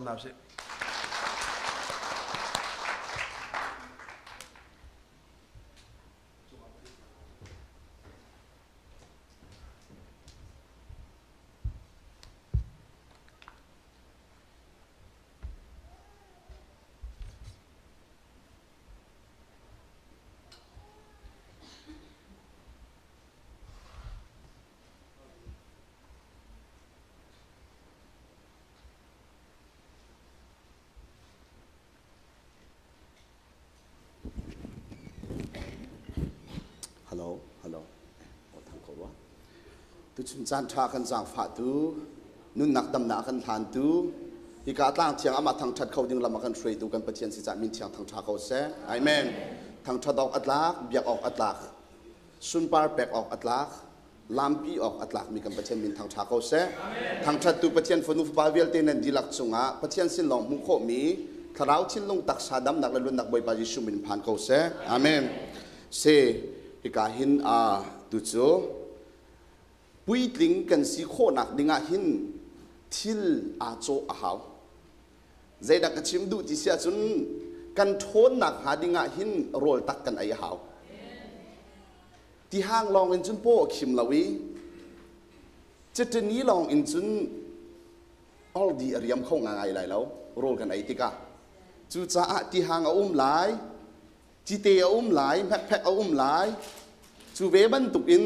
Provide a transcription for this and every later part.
hna usih. Hello, hello. Thang ko rua. Tuchun caan ṭha kan zaangfahtu, nunnak damnak a kan hlantu, hika tlang thiang amah thangṭhat kho ding lam a kan hruaitu kan Pathian si cah min thiang thangṭha ko seh. Amen. Thangṭhat awk a tlak, biak awk a tlak, sunpar pek awk a tlak, lampi awk a tlakmi kan Pathian min thangṭha ko seh. Thangṭhattu Pathian fanu fapa vialte nan dihlak cungah Pathian sin lawng hmuh khawhmi thlarau thinlung taksa damnak le luatnak Bawipa Jesuh min phan ko seh. Amen. Se hika hin a tu cu puitling kan si khawhnak dingah hin thil aa cawh a hau. Zeidah ka chim duh ti si ahcun kan ṭhawnnak hnga dingah hin rawl tak kan ei a hau. Tihang lawng in cun paw a khim lo i citini lawng in cun ordi a riam kho ngai lai lo rawl kan ei tikah. Cucaah tihang a um lai, cite a um lai, hmekphek a um lai. Cu ve bantukin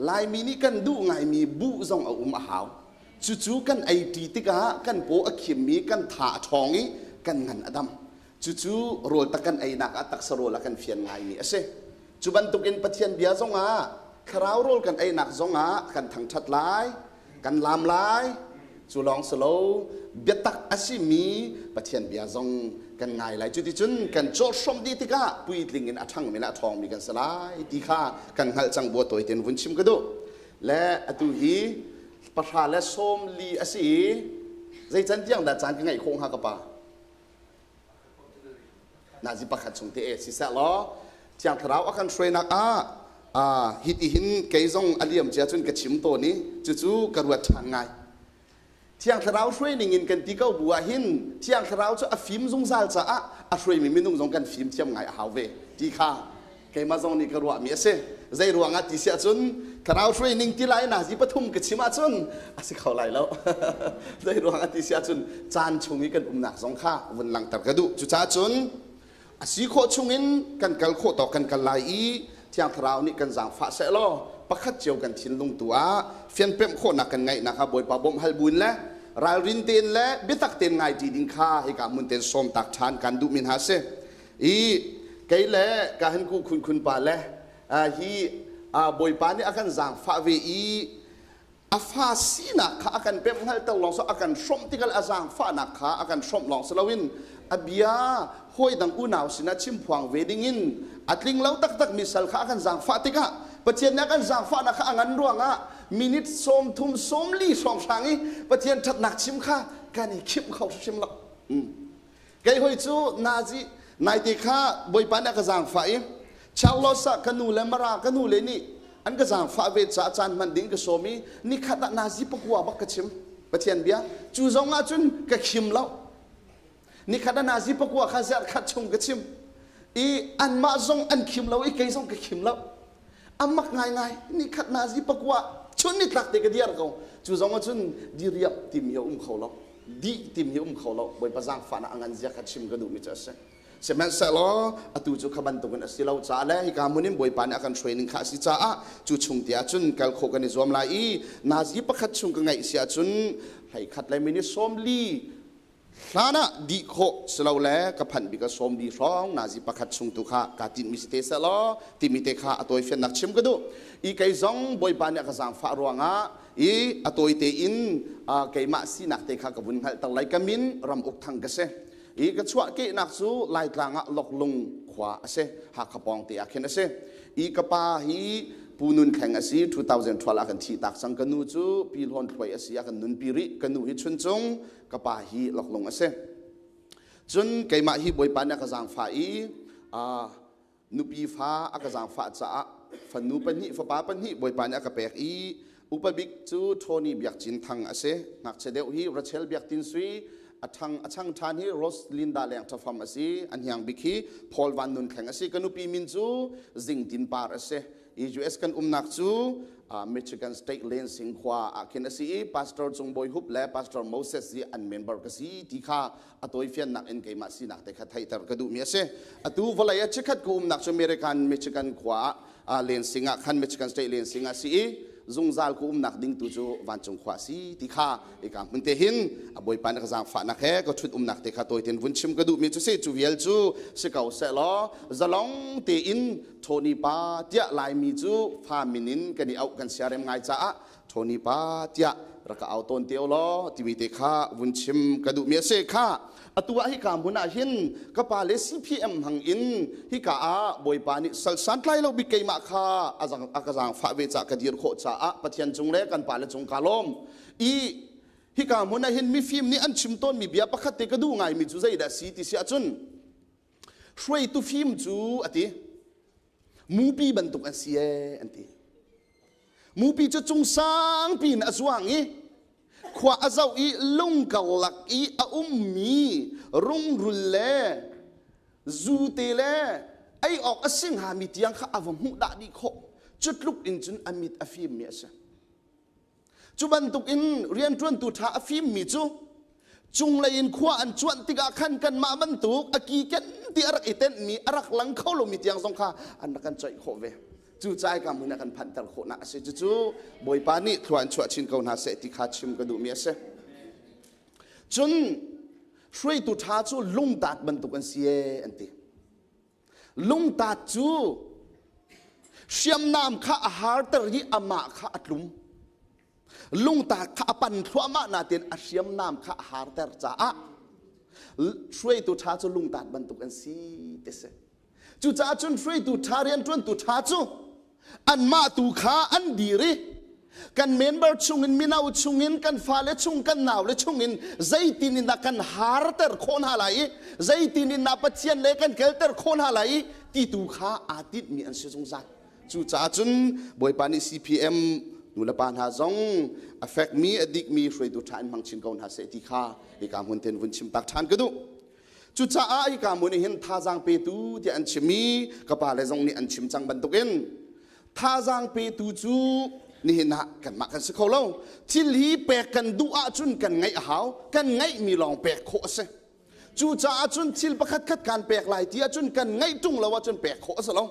Laimi nih kan duh ngaimi buh zong a um a hau. Cucu kan ei ṭi tikah kan paw a khimmi kan tha a ṭhawng i kan ngan a dam. Cucu rawl tak kan einak ah taksa rawl a kan fian ngaimi a si. Cu bantukin Pathian bia zongah thlarau rawl kan einak zongah kan thangṭhat lai, kan laam lai. Cu lawng si lo, biatak a simi Pathian bia zong kan ngai lai. Cuticun kan cawhhrawmh dih tikah puitling in a ṭhangmi le a ṭhawngmi kan si lai ti kha kan hngalh cang bua tawi tein vun chim ka duh. Le atu hi 40 a si i zei can tiang dah caan ka ngeih khawh hnga ka pa? Nazi pakhat chung te e siseh law Thiang Thlarau a kan hruainak ah hi ti hin kei zong a liam cia cun ka chim tawn i cucu ka ruat ṭhan ngai. Thiang Thlarau hruai ning in kan ti ko bu ah hin Thiang Thlarau cu a fim zungzal caah a hruaimi minung zong kan fim thiam ngai a hau ve ti kha keimah zong nih ka ruahmi a si. Zei ruangah ti si ahcun thlarau hruai ning ti lai nazi pathum ka chim ahcun a si kho lai lo. Zei ruangah ti si ahcun caan chung i kan umnak zong kha vun langhter ka duh. Cucaah cun a si khawh chungin kan kal khawh tawk kan kal lai i Thiang Thlarau nih kan zaangfah seh law pakhat cio kan thinlung tu ah fianpemh khawhnak kan ngeihnak kha Bawipa bawmh hal buin le ralrin tein le biatak tein ngai ṭi ding kha hika hmun tein sawm tak ṭhan kan duhmi hna a si. I kei le ka han ku khun khun pa le hi Bawipa nih a kan zaangfah ve i a fa sinak kha a kan pemh hngalhter lawng so a kan hrawmh tikah a zaangfahnak kha a kan hrawmh lawng si loin a bia hawi dang unau sinah chimphuang ve dingin a tling lo taktak mi sal kha a kan zaangfah tikah Pathian nih a kan zaangfahnak kha a ngan ruangah minute 30 40 hrawnghrang i Pathian ṭhatnak chim kha kan i khimh kho hrimhrim lo. Kei hoi cu nazi naite kha Bawipa nih a ka zaangfah i Charles ah ka nu le Mara ka nu le nih an ka zaangfah ve caah caan hman ding ka sawm i nikhat ah nazi pakua bak ka chim Pathian bia cu zong ah cun ka khim lo nikhat ah nazi pakua kha zarh khat chung ka chim i anmah zong an khim lo i kei zong ka khim lo amak ngaingai nikhat nazi pakua chun nitlak te ka diar ko cu zong ah cun diriam timi a um kho lo dih timi um kho lo bawipa zaangfahnak a ngan zia kha chim ka duhmi cu a si sihmanhsehlaw atu cu kha bantukin a si lo caah le hika hmun in bawipa nih a kan hruai ning kha a si caah cu chung te ah cun kal khawh kan i zuam lai i nazi pakhat chung ka ngaih si ahcun hlei khat le minute 40 hlan ah dih khawh si lo le ka phanh bik a 40 hrawng nazi pakhat chung tu kha kaa tinhmi si te seh law timi te kha a tawifiannak chim ka duh i kei zong bawipa nih a ka zaangfah ruangah i a tawi tein keimah sinak te kha ka vun hngalhter lai ka min ram uk thang ka si i ka chuahkehnak cu laitlang ah loklung khua a si hakha pawng te ah khin a si i ka pa hi pu nun thleng a si 2012 ah kan thih tak cang ka nu cu pi hlawn thluai a si a kan nun pi rih ka nu hi chuncung ka pa hi loklung a si cun keimah hi bawipa nih a ka zaangfah i nupi fa a ka zaangfah caah fanu pahnih fapa pahnih Bawipa nih a ka pek i upa bik cu Tony Biak Cin Thang a si ngakchia deuh hi Rachel Biak Tin Sui. A ṭhang a chang ṭhan hi Roslinda Leng Ṭhafam a si. A hniang bik hi Paul Van Nun Thleng a si. Ka nupi min cu Zing Tin Par a si. I US kan umnak cu Michigan State Lansing khua ah khin a si i Pastor Cung Bawi Hup le Pastor Moses hi an member ka si ti kha a tawifiannak in keimah sinak te kha theihter ka duhmi a si. Atu vawlei ah chikkhat ka umnak cu American Michigan khua ah Lansing ah khan Michigan State Lansing ah si i zungzal ka umnak ding tu cu vancung khua si ti kha ika hmun te hin a bawipa na ka zaangfahnak he ka ṭhut umnak te kha tawitein vun chim ka duhmi cu si. Cu vial cu si ko seh law, zalong tein Tony pa tiah Laimi cu fa min in kan i auh kan siarem ngai caah Tony pa tiah rak ka au tawn te law timi te kha vun chim ka duhmi a si. Kha atu ah hika hmun ah hin ka pa le CPM hang in hika ah Bawipa nih sal santlai lo bik keimah kha a ka zaangfah ve ca ka dir khawh caah Pathian cung le kan pa le cung ka lawm i hika hmun ah hin mifim nih an chim tawnmi bia pakhat te ka duh ngaimi cu zeidah si ti si ahcun, hruaitu fim cu a ti mupi bantuk an si ee an ti. Mupi cu cung sangpi in a zuang i khua a zoh i lung karlak i a ummi rungrul le zute le ei awk a si hngami tiang kha a va hmuh dah dih khawh. Cu tluk in cun a mit a fimmi a si. Cu bantukin rianṭuantu ṭha a fimmi cu cunglei in khua an cuanh tikah khan kanmah bantuk a ki ken ti a rak i tenhmi a rak lang kho lomi tiang zong kha an rak kan coih khawh ve. Cucaah ka hmun ah kan phanhter khawhnak a si. Cucu Bawipa nih thlua in chuah chin ko hna seh ti kha chim ka duhmi a si. Cun hruaitu ṭha cu lungtaat bantuk an si ee an ti. Lungtaat cu hriamnam kha a harter i amah kha a tlum. Lungtaat kha a pan thluahmah nain a hriamnam kha a harter caah hruaitu ṭha cu lungtaat bantuk an si ti si. Cucaah cun hruaitu ṭha, rianṭuantu ṭha cu anmah tu kha an dir i kan member chungin, mino chungin, kan fale chung, kan naule chungin zeitin in dah kan harter khawh hna lai i zeitin in dah Pathian le kan kelter khawh hna lai i ti tu kha aa tinhmi an si zungzal. Cucaah cun Bawipa nih CPM nulepa hna zong a fekmi, a dikmi hruaitu ṭha in hmang chin ko hna seh ti kha hika hmun ten vun chim tak ṭhan ka duh. Cucaah hika hmun hin thazaang petu tiah an chim i ka pale zong nih an chim cang bantukin thazaang petu cu nihin ah kanmah kan si kho lo. Thil hi pek kan duh ahcun kan ngeih a hau. Kan ngeihmi lawng pek khawh a si. Cucaah cun thil pakhat khat kan pek lai ti ahcun kan ngeih ṭung lo ahcun pek khawh a si lo.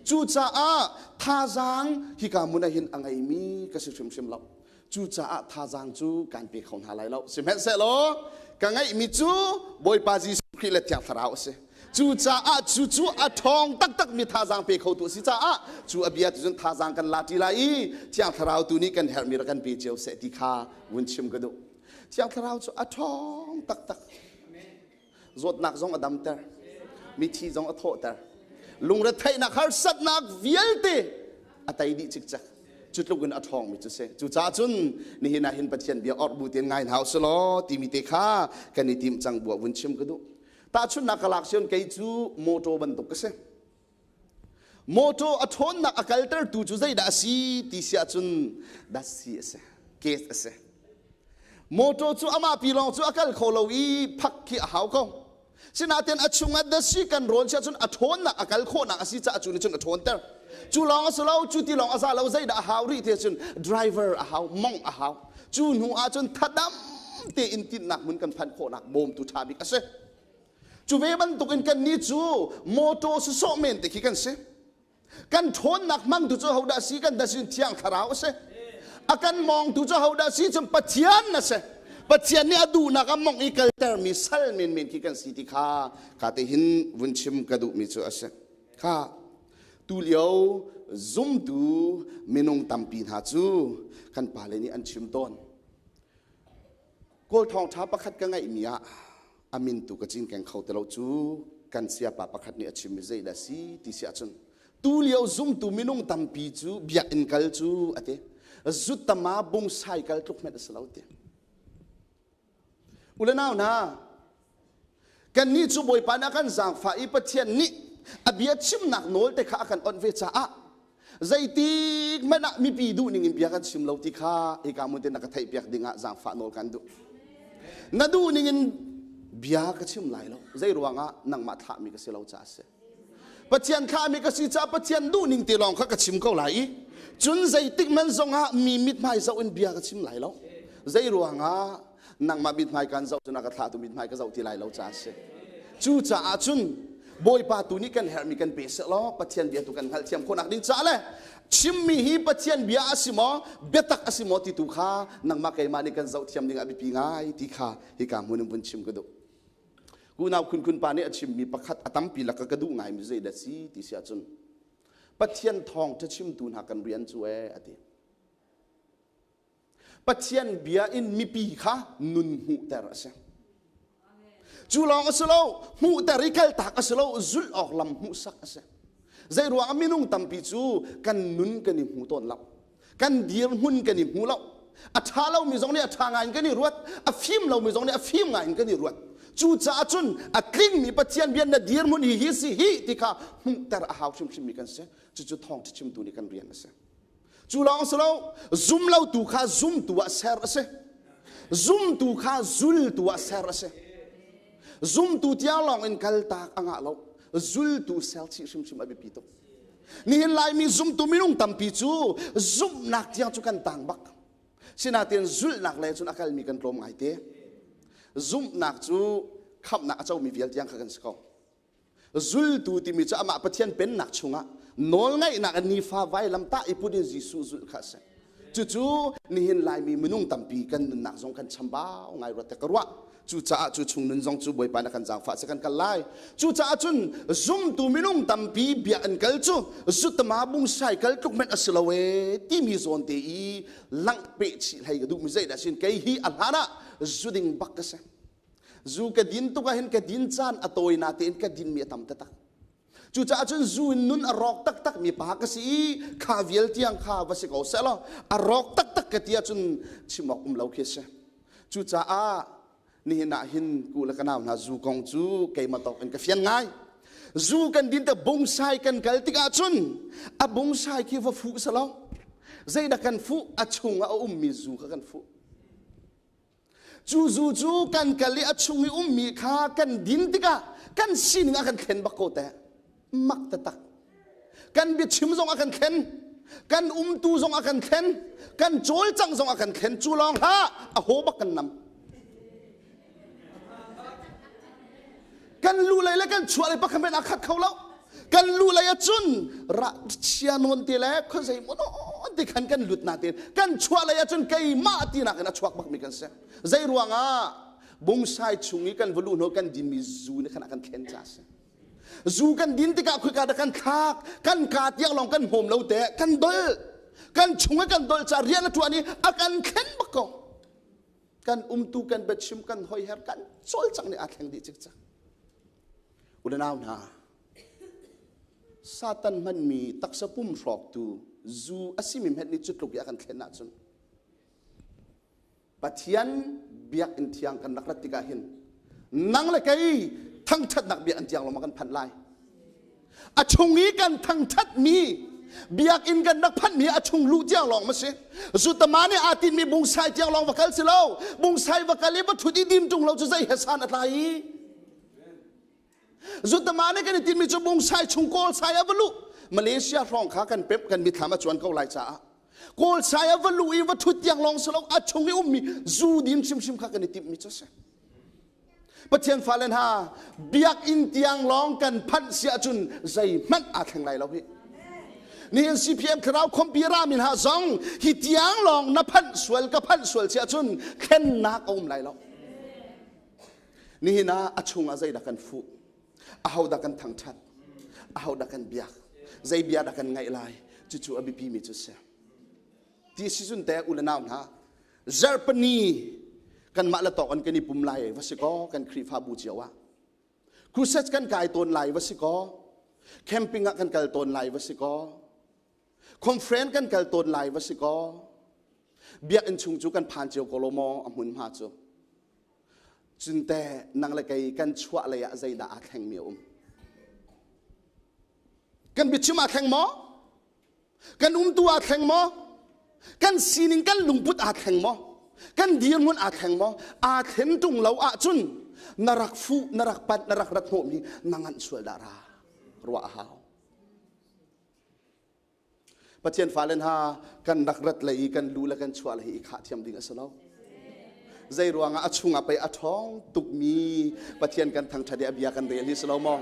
Cucaah thazaang hika hmun ah hin a ngeimi ka si hrimhrim lo. Cucaah thazaang cu kan pe kho hna lai lo. Sihmanhsehlaw ka ngeihmi cu Bawipa Jesuh Khrih le Thiang Thlarau a si. Cucaah cucu a ṭhawng taktakmi thazaang pe khotu a si caah cu a bia tu cun thazaang kan la ṭi lai i Thiang Thlarau tu nih kan herhmi rak kan pe cio seh ti kha vun chim ka duh. Thiang Thlarau cu a ṭhawng taktak. Zawtnak zong a damter, mithi zong a thawhter, lungretheihnak, harsatnak vialte a tei dih cikcek. Cu tluk in a ṭhawngmi cu si. Cucaah cun nihin ah hin Pathian bia orh bu tein ngai hna usih law timi te kha kan i tim cang buah vun chim ka duh. Tahchunhnak ka lak sian kei cu mawṭaw bantuk ka si. Mawṭaw a ṭhawnnak a kaltertu cu zeidah a si ti si ahcun datsi a si, gas a si. Mawṭaw cu amah pi lawng cu a kal kho lo i phak khi a hau ko. Sinain a chungah datsi kan rawn si ahcun a ṭhawnnak a kal khawhnak a si caah cu nih cun a ṭhawnter. Cu lawng a si lo, cu ti lawng a za lo, zeidah a hau rih ti ahcun driver a hau, mong a hau. Cu hnu ahcun thadam tein tinhnak hmun kan phanh khawhnak bawmtu ṭha bik a si. Cu ve bantukin kannih cu mawṭaw sawsawh men te khi kan si. Kan ṭhawnnak hmangtu cu hodah si? Kan dah si? Thiang Thlarau a si. A kan mawngtu cu hodah si? Cun Pathian a si. Pathian nih a duhnak a mawngh i kaltermi sal menmen khi kan si ti kha ka te hin vun chim ka duhmi cu a si. Kha tulio zumtu minung tampi hna cu kan pale nih an chim tawn. Kawl thawngṭha pakhat ka ngeihmi ah a min tu ka cinkeng kho ti lo. Cu kan siapa pakhat nih a chimmi zeidah si ti si ahcun, tulio zumtu minung tampi cu biakinn kal cu a ti zuttama bungsai kal tluk hmenh a si lo ti. Ule nau hna, kannih cu Bawipa nih a kan zaangfah i Pathian nih a bia chimnak nawl te kha a kan onh ve caah zeitik hmanh ah mipi duh ning in bia kan chim lo ti kha hika mun te na ka theihpiak ding ah zaangfah nawl kan duh. Na duh ning in. Bia ka chim lai lo. Zei ruangah nangmah thlahmi ka si lo caah a si. Pathian thlahmi ka si caah Pathian duhning te lawng kha ka chim ko lai i cun zeitik hmanh zongah mi mithmai zoh in bia ka chim lai lo. Zei ruangah nangmah mithmai kan zoh cun a ka thlahtu mithmai ka zoh ti lai lo caah a si. Cucaah cun Bawipa tu nih kan herhmi kan pe seh law Pathian bia tu kan hngalhthiam khawhnak ding caah le chimmi hi Pathian bia a si maw biatak a si maw ti tu kha nangmah keimah nih kan zoh thiam ding ah biapi ngai ti kha hika hmun in vun chim ka duh. Kunau Khun Khun pa nih a chimmi pakhat a tampi lak ka duh ngaimi zeidah si ti si ahcun Pathian thawngṭha chimtu hna kan rian cu ee a ti. Pathian bia in mipi kha nun hmuhter a si. Cu lawng a si lo, hmuhter i kaltak a si lo, zulh awk lam hmuhsak a si. Zei ruang ah minung tampi cu kan nun kan i hmu tawn lo. Kan dirhmun kan i hmu lo. A ṭha lomi zong nih a ṭha ngai in kan i ruat, a fim lomi zong nih a fim ngai in kan i ruat. Cucaah cun a tlingmi Pathian bia na dirhmun hi hi si hi ti kha hmuhter a hau hrimhrimmi kan si. Cucu thawngṭha chimtu nih kan rian a si. Cu lawng si lo, zum lotu kha zumtu ah ser a si. Zumtu kha zultu ah ser a si. Zumtu tiang lawng in kaltak a ngah lo. Zultu ser chih hrimhrim a biapi tuk. Nihin Laimi zumtu minung tampi cu zumhnak tiang cu kan tang bak. Sinain zulhnak le cun a kalmi kan tlawm ngai te. Zumhnak cu khamhnak a comi vial tiang kha kan si ko. Zultu timi cu amah Pathian pennak chungah nawlngaihnak in nifa vailamtah i put in Jesuh zulh kha a si. Cucu nihin Laimi minung tampi kan nunnak zong kan chambau ngai ruat ka ruah. Cucaah cu chung nun zong cu Bawipa na kan zaangfah si kan kal lai. Cucaah cun zumtu minung tampi biakinn kal cu zutama bungsai kal tluk hmanh a si lo ee timi zawn te i langh peh chih hlei ka duhmi zeidah sin kei hi a hlan ah zuding bak ka si. Zu ka din tuk ahhin ka din caan a tawi natein ka dinmi a tam taktak. Cucaah cun zu in nun a rawk taktak mi pa ka si i kha vial tiang kha va si ko seh law a rawk taktak ka ti ahcun chim awk um lo khi a si. Cucaah nihin ah hin ku le ka nau hna zu kong cu keimah tawk in ka fian ngai. Zu kan din te bungsai kan kal tikah cun a bungsai khi va fuh selaw zeidah kan fuh a chungah a ummi zu kha kan fuh. Cu zu cu kan kal i a chung i ummi kha kan din tikah kan sining a kan thlen bak ko teh. Mak taktak. Kan biachim zong a kan thlen. Kan umtu zong a kan thlen. Kan cawlcangh zong a kan thlen. Cu lawng hlah a haw bak kan nam. Kan lu lei le kan chuah lei pakhat men a khat kho lo. Kan lu lei ah cun rah chia nawn te le khuazei maw nawn ti khan kan lut na te kan chuah lei ah cun keimah tinak in a chuak bakmi kan si. Zei ruangah bungsai chung i kan va luh hnu kan dinmi zu nih khan a kan thlen ca a si. Zu kan din tikah khuika dah kan thlak, kan ka tiang lawng kan hmawm lo te, kan dol. Kan chung i kan dol ca rian a ṭuan i a kan thlen bak ko. Kan umtu, kan biachim, kan hoiher, kan cawlcangh nih aa thleng dih cikcek. U le nau hna, Satan hmanmi taksa pum hrawktu zu a simi hmenh nih cu tluk i a kan thlen ahcun Pathian biakinn thiang kan rak rat tikah hin nang le kei thangṭhatnak biakinn tiang lawng kan phanh lai. A chung i kan thangṭhatmi biakinn kan rak phanhmi a chung luh tiang lawng ma si. Zutama nih aa tinmi bungsai tiang lawng va kal si lo. Bungsai va kal i va ṭhut i dim ṭung lo cu zei he san a tlai i. Zutama nih kan i tinmi cu bungsai chung kawl sai a va luh. Malaysia hrawng kha kan pemh kan mithlam a cuan ko lai caah kawl sai a va luh i va ṭhut tiang lawng si lo a chung i ummi zu dim hrimhrim kha kan i timhmi cu a si. Pathian fale hna biakinn tiang lawng kan phanh si ahcun zeihmanh aa thleng lai lo hi. Nihin CPM thlarau khompi rami hna zong hi tiang lawng na phanh sual ka phanh sual si ahcun thlennak a um lai lo. Nihin ah a chungah zeidah kan fuh? Ahodah kan thangṭhat? Ahodah kan biak? Zei bia dah kan ngaih lai? Cucu a biapi mi cu si. Ti si cun te u le nau hna Zarhpini kanmah le tawk an kan i pum lai va si kaw kan Khrihfabu cio ah crusade kan kai tawn lai va si kaw camping ah kan kal tawn lai va si kaw conference kan kal tawn lai va si kaw biakinn chung cu kan phan cio ko lo maw a hmun hma cu cunte nang le kei kan chuah lei ah zeidah aa thleng mi a um kan biachim aa thleng maw Kan umtu aa thleng maw? Kan sining kan lungput aa thleng maw? Kan dirhmun aa thleng maw? Aa thlen ṭung lo ahcun Na rak fuh, na rak panh, na rak rat hnawhmi na nganh sual dah ra ruah a hau. Pathian fale hna kan rak rat lei i kan lu le kan chuah lei i khah thiam ding a si lo. Zei ruangah a chungah pei a ṭhawng tukmi Pathian kan thangṭhat i a bia kan rel hi si lo maw?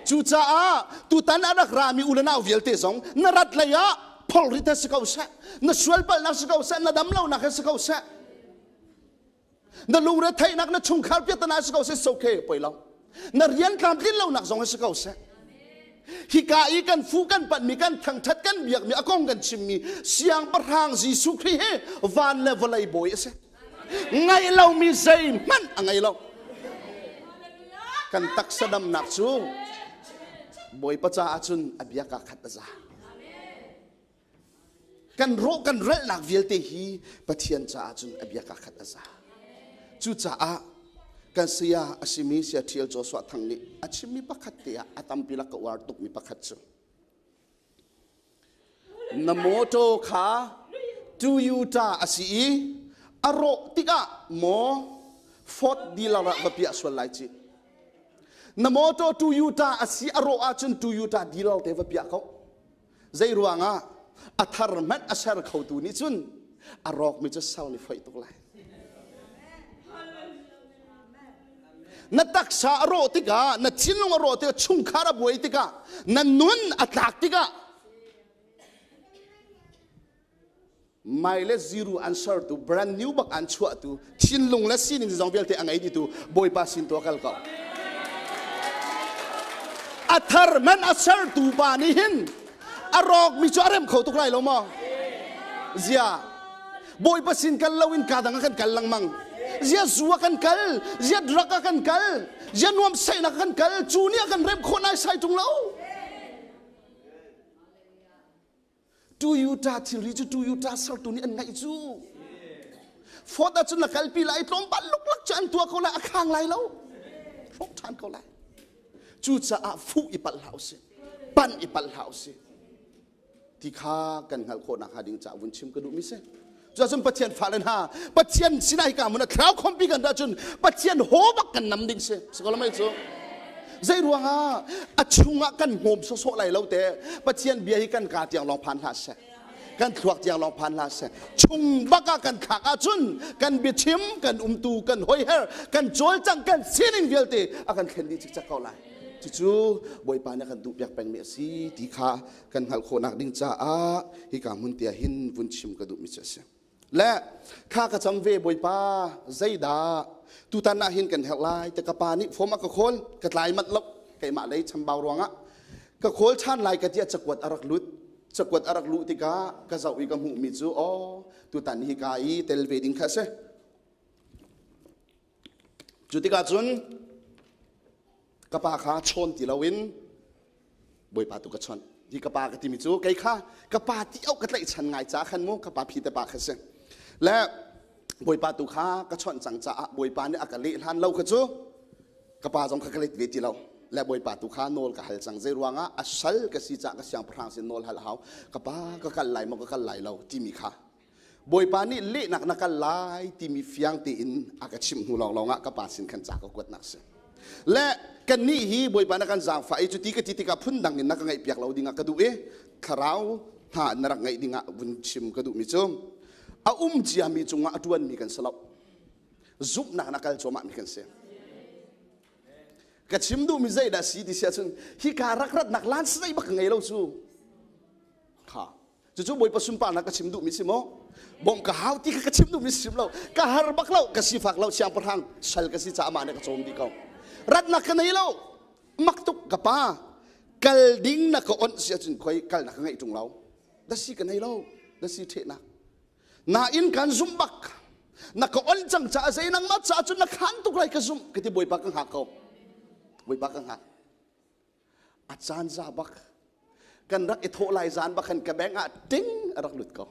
Cucaah tutan a rak rami u le nau vialte zong na rat lei ah pholrit he si ko seh, na sual palhnak si ko seh, na dam lonak he si ko seh, na lungretheihnak na chungkhar piatana si ko seh, it's okay, poi lo. Na rian tlamtlin lonak zong si ko seh. Hika i kan fu kan panhmi kan thangṭhat kan biakmi a kong kan chimmi siangpahrang Jesuh Khrih hi van le vawlei bawi a si. Ngaih lomi zeihmanh a ngei lo. Kan taksa damnak cu Bawipa caah cun a bia kaa khat a za. Kan rawh kan relhnak vialte hi Pathian caah cun a bia kaa khat a za. Cucaah kan saya a simi Saya Ṭhial Joshua Thang nih a chimmi pakhat te ah a tampi lak ka uar tukmi pakhat cu na mawṭaw kha Toyota a si i a rawh tikah maw Ford dealer ah va piah sual lai ci. Na mawṭaw Toyota a si a rawh ahcun Toyota dealer te va piah ko. Zei ruangah a thar hmanh a ser khotu nih cun a rawkmi cu sau ni foih tuk lai. Na taksa a rawh tikah, na thinlung a rawh tikah, chungkhar a buai tikah, na nun a tlak tikah mai le ziru an sertu brand new bak an chuahtu thinlung le sining zong vialte a ngei ditu Bawipa sin tu a kal ko. A thar man a sertu pa nih hin a rawk mi cu a rem kho tuk lai lo maw? Zia Bawipa sin kal lo in ka dang ah kan kal lengmang. Zia zu ah kan kal, zia drug ah kan kal, zia nuamsaihnak ah kan kal, cu nih a kan rem khawh nai sai tung lo. Toyota thilri cu Toyota sertu nih an ngaih cu. Ford ahcun na kalpi lai tlawmpal luklak cu an tuah ko lai a khang lai lo. Hrawk ṭhan ko lai. Cucaah fuh i palh hlah usih. Panh i palh hlah usih. Ti kha kan hngalh khawh nakhnga ding caah vun chim ka duhmi si. Cuacun Pathian fale hna Pathian sinah hika hmun ah thlarau khawmpi kan dah cun Pathian haw bak kan nam ding si. Sikolamai cu zei ruangah a chungah kan hmawm sawsawh lai lo te Pathian bia hi kan ka tiang lawng phan hlah seh. Kan thluak tiang lawng phan hlah seh. Chung bak ah kan thlak ahcun kan biachim, kan umtu, kan hoiher, kan cawlcangh, kan sining vialte a kan thlen dih cikcek ko lai. Cucu Bawipa nih a kan duhpiak pengmi a si ti kha kan hngalh khawhnak ding caah hika hmun te ah hin vun chim ka duhmi cu a si. Le kha ka cam ve Bawipa zeidah tutan ah hin kan herh lai te ka pa nih form a ka khawl ka tlai manh lo keimah lei chambau ruangah ka khawl ṭhan lai ka tiah cakuat a rak lut cakuat a rak luh tikah ka zoh i ka hmuhmi cu aw tutan hi ka i tel ve ding kha a si cu tikah cun ka pa kha chawn ti loin Bawipa tu ka chawnh. Hi ka pa ka timi cu kei kha ka pa ti au ka tlaihchan ngai ca khan mu ka pa phi te pa kha si. Le Bawipa tu kha ka chawnh cang caah Bawipa nih a ka leh hlan lo kha cu ka pa zong kha ka let ve ti lo. Le Bawipa tu kha nawl ka hal cang. Zei ruangah a sal ka si caah ka siangpahrang sin nawl hal hau. Ka pa ka kal lai maw ka kal lai lo timi kha Bawipa nih lehnak na kal lai timi fiang tein a ka chimh hnu lawnglawng ah ka pa sin khan ca ka kuatnak si. Le kannih hi Bawipa na kan zaangfah i cuti ka ti tikah phundang in na ka ngaihpiak lo dingah ka duh i thlarau hna na rak ngaih dingah vun chim ka duhmi cu a um ciami cungah a ṭuanmi kan si lo. Zumhnak na kal cuahmahmi kan si. Ka chim duhmi zeidah si ti si ahcun hika rak ratnak lan zei bak ka ngei lo cu. Kha Cucu Bawipa sunparnak ka chim duhmi si maw? Bawmh ka hau ti kha ka chim duhmi si lo. Ka har bak lo, ka sifak lo, siangpahrang sal ka si caah mah nih ka cawm dih ko. Ratnak ka nei lo. Mak tuk ka pa. Kal ding na ka onh si ahcun khoi kal na ka ngeih ṭung lo. Dasi ka nei lo. Dasi ṭhehnak. Nain kan zumh bak. Na ka onh cang caah zei nangmah caah cun na khan tuk lai ka zumh. Ka ti Bawipa ka hngak ko. Bawipa ka hngak. A caan za bak kan rak i thawh lai zan bak khan ka bank ah ting a rak lut ko.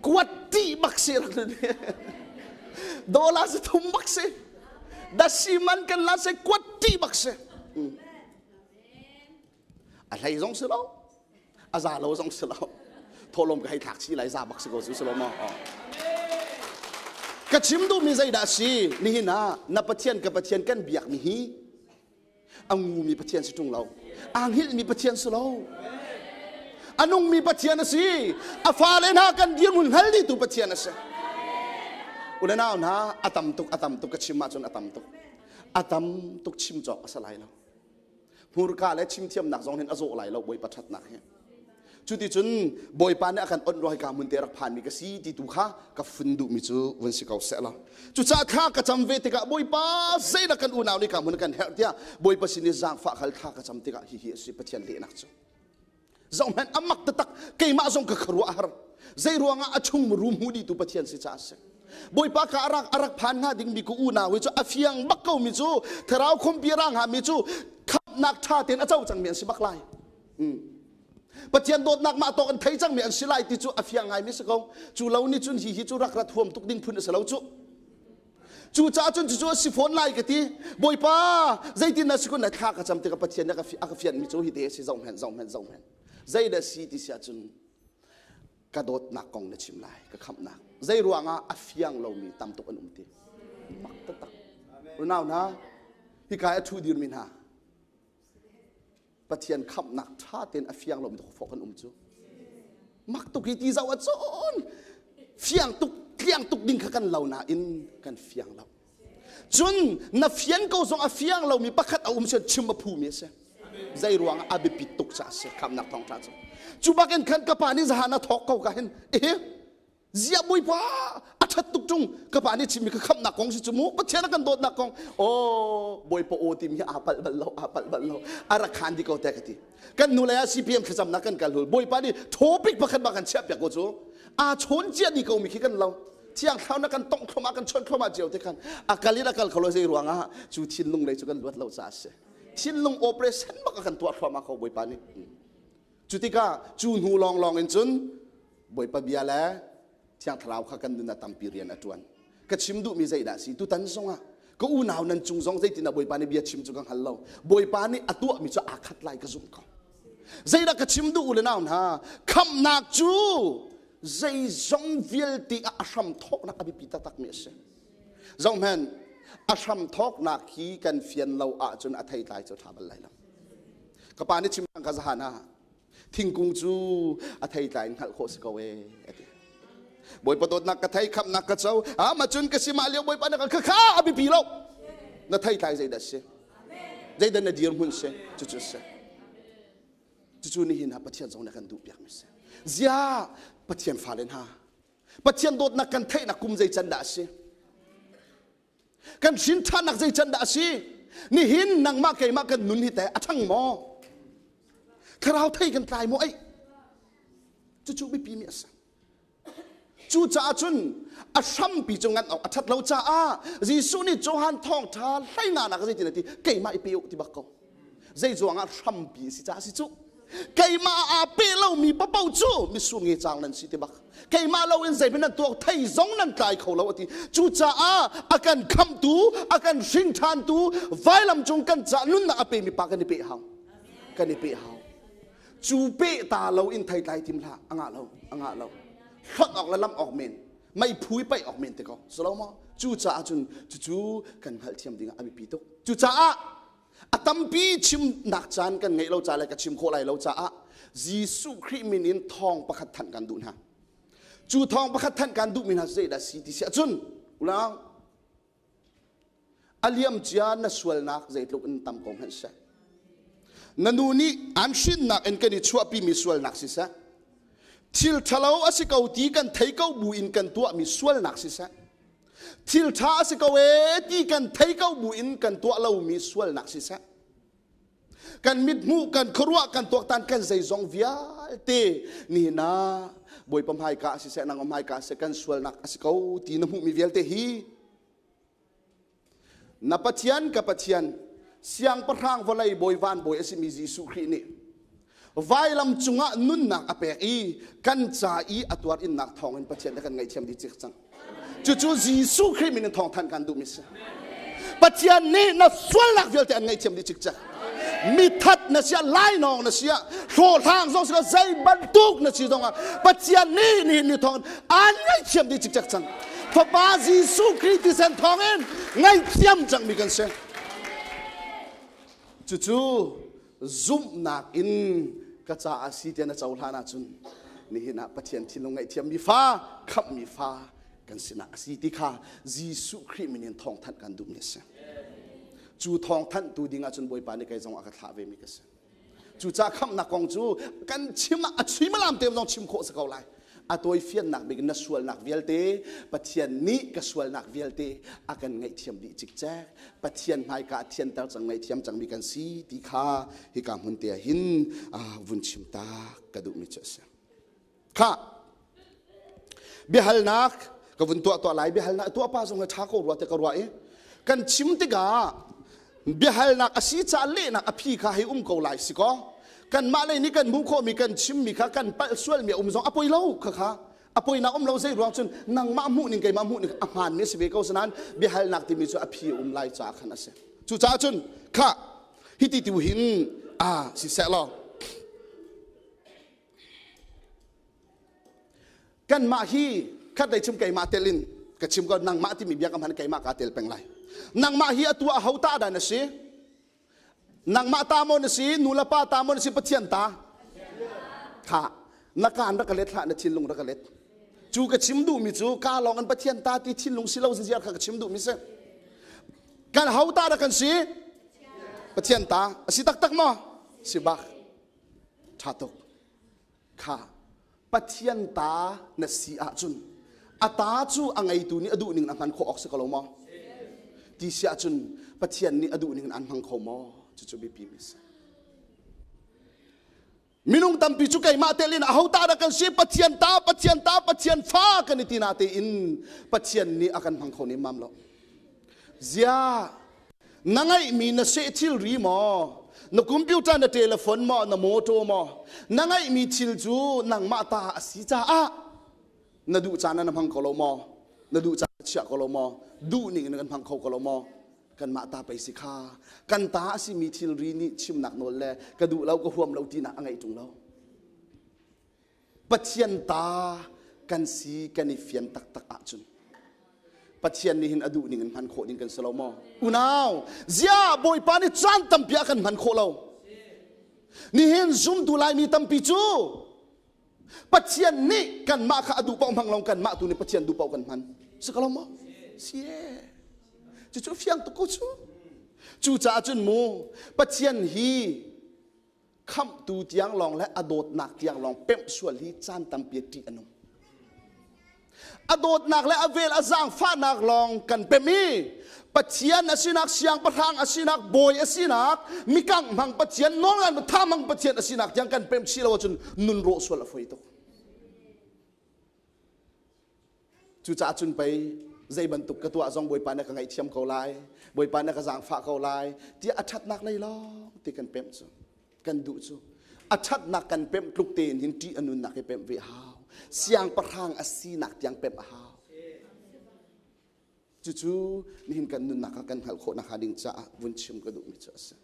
Kuat ti bak si rak lut. Dollar si thum bak si. Dasi man kan la se kuat ti bak si. A hlei zong si lo. A za lo zong si lo. Thawhlawm ka hei thlak chi lai za bak si ko su si lo maw? Ka chim duhmi zeidah a si? Nihin ah na Pathian ka Pathian kan biakmi hi a ngumi Pathian si ṭung lo. Aa hngilhmi Pathian si lo. A nungmi Pathian a si. A fale hna kan dirhmun hngal dihtu Pathian a si. U le nau hna, a tam tuk, a tam tuk ka chim ahcun a tam tuk. A tam tuk chim cawk a si lai lo. Hmurka le chimthiamnak zong hin a zawh lai lo Bawipa ṭhatnak hi. Cuticun Bawipa nih a kan onh rua hika hmun te rak phanmi ka si ti tu kha ka fun duhmi cu vun si ko seh law. Cucaah thla ka cam ve tikah Bawipa zeidah kan unau nih ka hmun kan herh tiah Bawipa sin i zaangfah khal thla ka cam tikah hihi a si Pathian lehnak cu. Zohhmanh a mak taktak keimah zong ka khuaruah a har. Zei ruangah a chung muru hmu dihtu Pathian si caah a si. Bawipa ka arak arak phan hnga dingmi ka unau hi cu a fiang bak ko mi cu thlarau khumpi ra hnga mi cu khamhnak ṭha tein a co cangmi an si bak lai. Pathian dawtnak mah tawk an thei cangmi an si lai ti cu a fiang ngaimi si ko. Cu lo nih cun hi hi cu rak rat huam tuk ding phun a si lo cu. Cucaah cun cucu a si fawn lai ka ti. Bawipa, zeitin na si kun na thla ka cam tikah Pathian nih a ka fianhmi cu hi te a si zoh hmenh, zoh hmenh, zoh hmenh. Zeidah si ti si ahcun ka dawtnak kong na chim lai, ka khamhnak. Zei ruangah a fiang lomi tam tuk an um ti. Mak taktak. Unau hna, hika i a ṭhu dirmi hna, Pathian khamhnak ṭha tein a fiang lomi fawk kan um cu. Mak tuk hi ti zoh ah cun fiang tuk tliang tuk ding kha kan lo nain kan fiang lo. Cun na fian ko zong a fiang lomi pakhat a um sian chim a phumi a si. Zei ruang a biapit tuk ca a si khamhnak thawngṭha cu. Cu bakin khan ka pa nih zahan a thawk ko ka hin eh Ziah Bawipa a ṭhat tuk ṭung ka pa nih chimmi ka khamhnak kong si cu mu Pathian a kan dawtnak kong aw Bawipa aw timi hi aa palh bal lo aa palh bal lo a rak khan di ko te ka ti kan nu lei ah CPM thlacamnak kan kal hul Bawipa nih topic pakhat ma kan chiah piak ko cu aa chawn cia di ko mi khi kan lo thiang thlarau na kan tongh thloma kan chawnh thloma cio te khan a kal in a kal kho lo zei ruangah cu thinlung lei cu kan luat lo ca a si thinlung operation bak a kan tuah thluahmah ko Bawipa nih cu tikah cu hnu lawnglawng in cun Bawipa bia le Thiang Thlarau kha kan nun ah tampi rian a ṭuan. Ka chim duhmi zeidah a si? Tutan zongah ka unau nan cung zong zeitindah Bawipa nih bia chim cu ka hngal lo. Bawipa nih a tuahmi cu aa khat lai ka zumh ko. Zeidah ka chim duh u le nau hna? Khamhnak cu zeizong vialte ah a hram thawknak a biapi taktakmi a si. Zohhmanh, a hram thawknak hi kan fian lo ahcun a theitlai cu a ṭha bal lai lo. Ka pa nih chim ka zahan ah thingkung cu a theitlai in hngalh khawh si ko ee a ti. Bawipa dawtnak ka thei khamhnak ka co ah ma cun ka si mah lio Bawipa na ka kha a biapi lo na theitlai zeidah si zeidah na dirhmun si cucu si cucu nihin ah Pathian zong nih a kan duh piak mi si zia Pathian fale hna Pathian dawtnak kan theihnak kum zei can dah a si Kan hrin ṭhannak zei can dah a si? Nihin nangmah keimah kan nun hi teh a ṭhang maw? Thlarau thei kan tlai maw ei? Cucu biapi mi a si. Cucaah cun a hrampi cu ngan awk a ṭhat lo caah Jesuh nih Johan thawngṭha hleinga nak zeitin a ti keimah i pe u ti bak ko. Zei ruangah hrampi a si caah si cu. Keimah aa pe lomi papoh cu mitsur nge cang nan si ti bak. Keimah loin zeihmanh nan tuak thei zong nan tlai kho lo a ti. Cucaah a kan khamhtu, a kan hring ṭhantu, vailam cung kan ca nunnak a pemi pa kan i peh hau. Kan i peh hau. Cu peh ta lo in thei tlai tim hlah. A ngah lo, a ngah lo. Hlonh awk le lamh awk men, mei phu i paih awk men te ko. Si lo maw? Cucaah cun cucu kan hngalhthiam ding ah a biapi tuk. Cucaah A tampi chimnak caan kan ngeih lo ca le ka chim khawh lai lo caah Jesuh Khrih min in thawng pakhat thanh kan duh hna. Cu thawng pakhat thanh kan duhmi hna zeidah si ti si ahcun ulang a liam cia na sualnak zeitluk in tam ko hmanh seh. Na nu nih an hrinnak in kan i chuahpimi sualnak siseh, thil ṭhalo a si ko ti kan thei ko bu in kan tuahmi sualnak siseh, Thil ṭha a si ko ee ti kan thei ko bu in kan tuah lomi sualnak siseh, kan mithmuh, kan khuaruah, kan tuaktan, kan zeizong vialte nihin ah Bawipa hmaika siseh, nangmah hmaika siseh, kan sualnak a si ko ti na hmuhmi vialte hi Na Pathian ka Pathian, siangpahrang vawlei bawi van bawi a simi Jesuh Khrih nih vailam cungah nunnak a pek i kan ca i a tuar innak thawngin Pathian a kan ngaihthiam dih cik cang. Cucu Jesuh Khrih min in thawngthanh kan duhmi si. Pathian nih na sualnak vialte an ngaihthiam dih cikcek. Mithat na sia, lainawng na sia, hlawhhlang zong si zei bantuk na si zongah Pathian nih nihin ni thawngin an ngaihthiam dih cikcek cang. Fapa Jesuh Khrih thisen thawngin ngaihthiam cangmi kan si. Cucu zumhnak in ka caah si tiah na cohlan ahcun nihin ah Pathian thinlung ngaihthiammi fa, khamhmi fa kan sinah a si ti kha Jesuh Khrih min in thawngthanh kan duhmi a si. Cu thawngthanhtu ding ahcun Bawipa nih kei zong a ka thlah vemi ka si. Cucaah khamhnak kong cu kan chim ah a suimilam te zong chim khawh si ko lai. A tawifiannak bik na sualnak vialte Pathian nih ka sualnak vialte a kan ngaihthiam dih cikcek. Pathian hmaika a thianter cang ngaihthiam cangmi kan si ti kha hika hmun te ah hin vun chim ta ka duhmi cu a si. Kha biahalnak ka vun tuah tuah lai biahalnak tuah pa zong ṭha ko rua te ka ruah i kan chim tikah biahalnak a si caah lehnak a phi kha hei um ko lai si kaw kanmah lei nih kan hmuh khawhmi kan chimmi kha kan palh sualmi a um zong a poi lo kha kha a poinak um lo zei ruang cun nangmah hmuh ning keimah hmuh ning a hmaanmi a si ve ko sinain biahalnak timi cu a phi a um lai caah khan a si cucaah cun kha hiti tu hin a siseh law Kanmah hi khat lei chim keimah tel in ka chim ko nangmah timi bia ka hman keimah kaa tel peng lai. Nangmah hi atu a ho ta dah na si? Nangmah ta maw na si? Nu le pa ta maw na si? Pathian ta? Kha na kaan rak ka let hlah na thinlung rak ka let. Cu ka chim duhmi cu ka lawng in Pathian ta ti thinlung si lo ziar kha ka chim duhmi si. Kan ho ta dah kan si? Pathian ta. A si taktak maw? Si bak. Ṭha tuk. Kha Pathian ta na si ahcun a ta cu a ngeitu nih a duh ning in a hman khawh awk si ko lo maw? Ti si ahcun Pathian nih a duh ning in an hmang kho maw? Cucu biapi mi si. Minung tampi cu keimah tel in aho ta dah kan si Pathian ta Pathian ta Pathian fa kan i ti na tein Pathian nih a kan hmang kho nemmam lo. Ziah na ngeihmi na seh thilri maw na computer na telephone maw na motor maw na ngeihmi thil cu nangmah ta a si caah na duh caan ah na hmang kho lo maw na duh caan na chiah ko lo maw duh ning in kan hmang kho ko lo maw kanmah ta pei si kha kan ta a simi thilri nih chimnak nawl le ka duh lo ka huam lo tinak a ngeih ṭung lo Pathian ta kan si kan i fian taktak ahcun Pathian nih hin a duh ning in hman khawh ding kan si lo maw? Unau, zia Bawipa nih caan tampi ah kan hman khawh lo. Nihin zumtu Laimi tampi cu Pathian nih kanmah kha a duh paoh hmang lo kanmah tu nih Pathian duh paoh kan hman. Si ko lo maw? Si e. Cucu fiang tuk ko cu. Cucaah cun mu Pathian hi khamhtu tiang lawng le a dawtnak tiang lawng pemh sual hi caan tampi ṭih a nung. A dawtnak le a vel a zaangfahnak lawng kan pemh i Pathian a sinak siangpahrang a sinak bawi a sinak mikangh hmang Pathian nawlngan tha hmang Pathian a sinak tiang kan pemh chih lo ahcun nun rawh sual a fawi tuk. Cucaah cun pei zei bantuk ka tuah zong Bawipa na ka ngaihthiam ko lai, Bawipa na ka zaangfah ko lai tiah a ṭhatnak lei lawng ti kan pemh cu, kan duh cu. A ṭhatnak kan pemh tluk tein hin ṭih a nunnak hi pemh ve a hau. Siangpahrang a sinak tiang pemh a hau. Cucu nihin kan nunnak ah kan hngalh khawh nakhnga ding caah vun chim ka duhmi cu a si.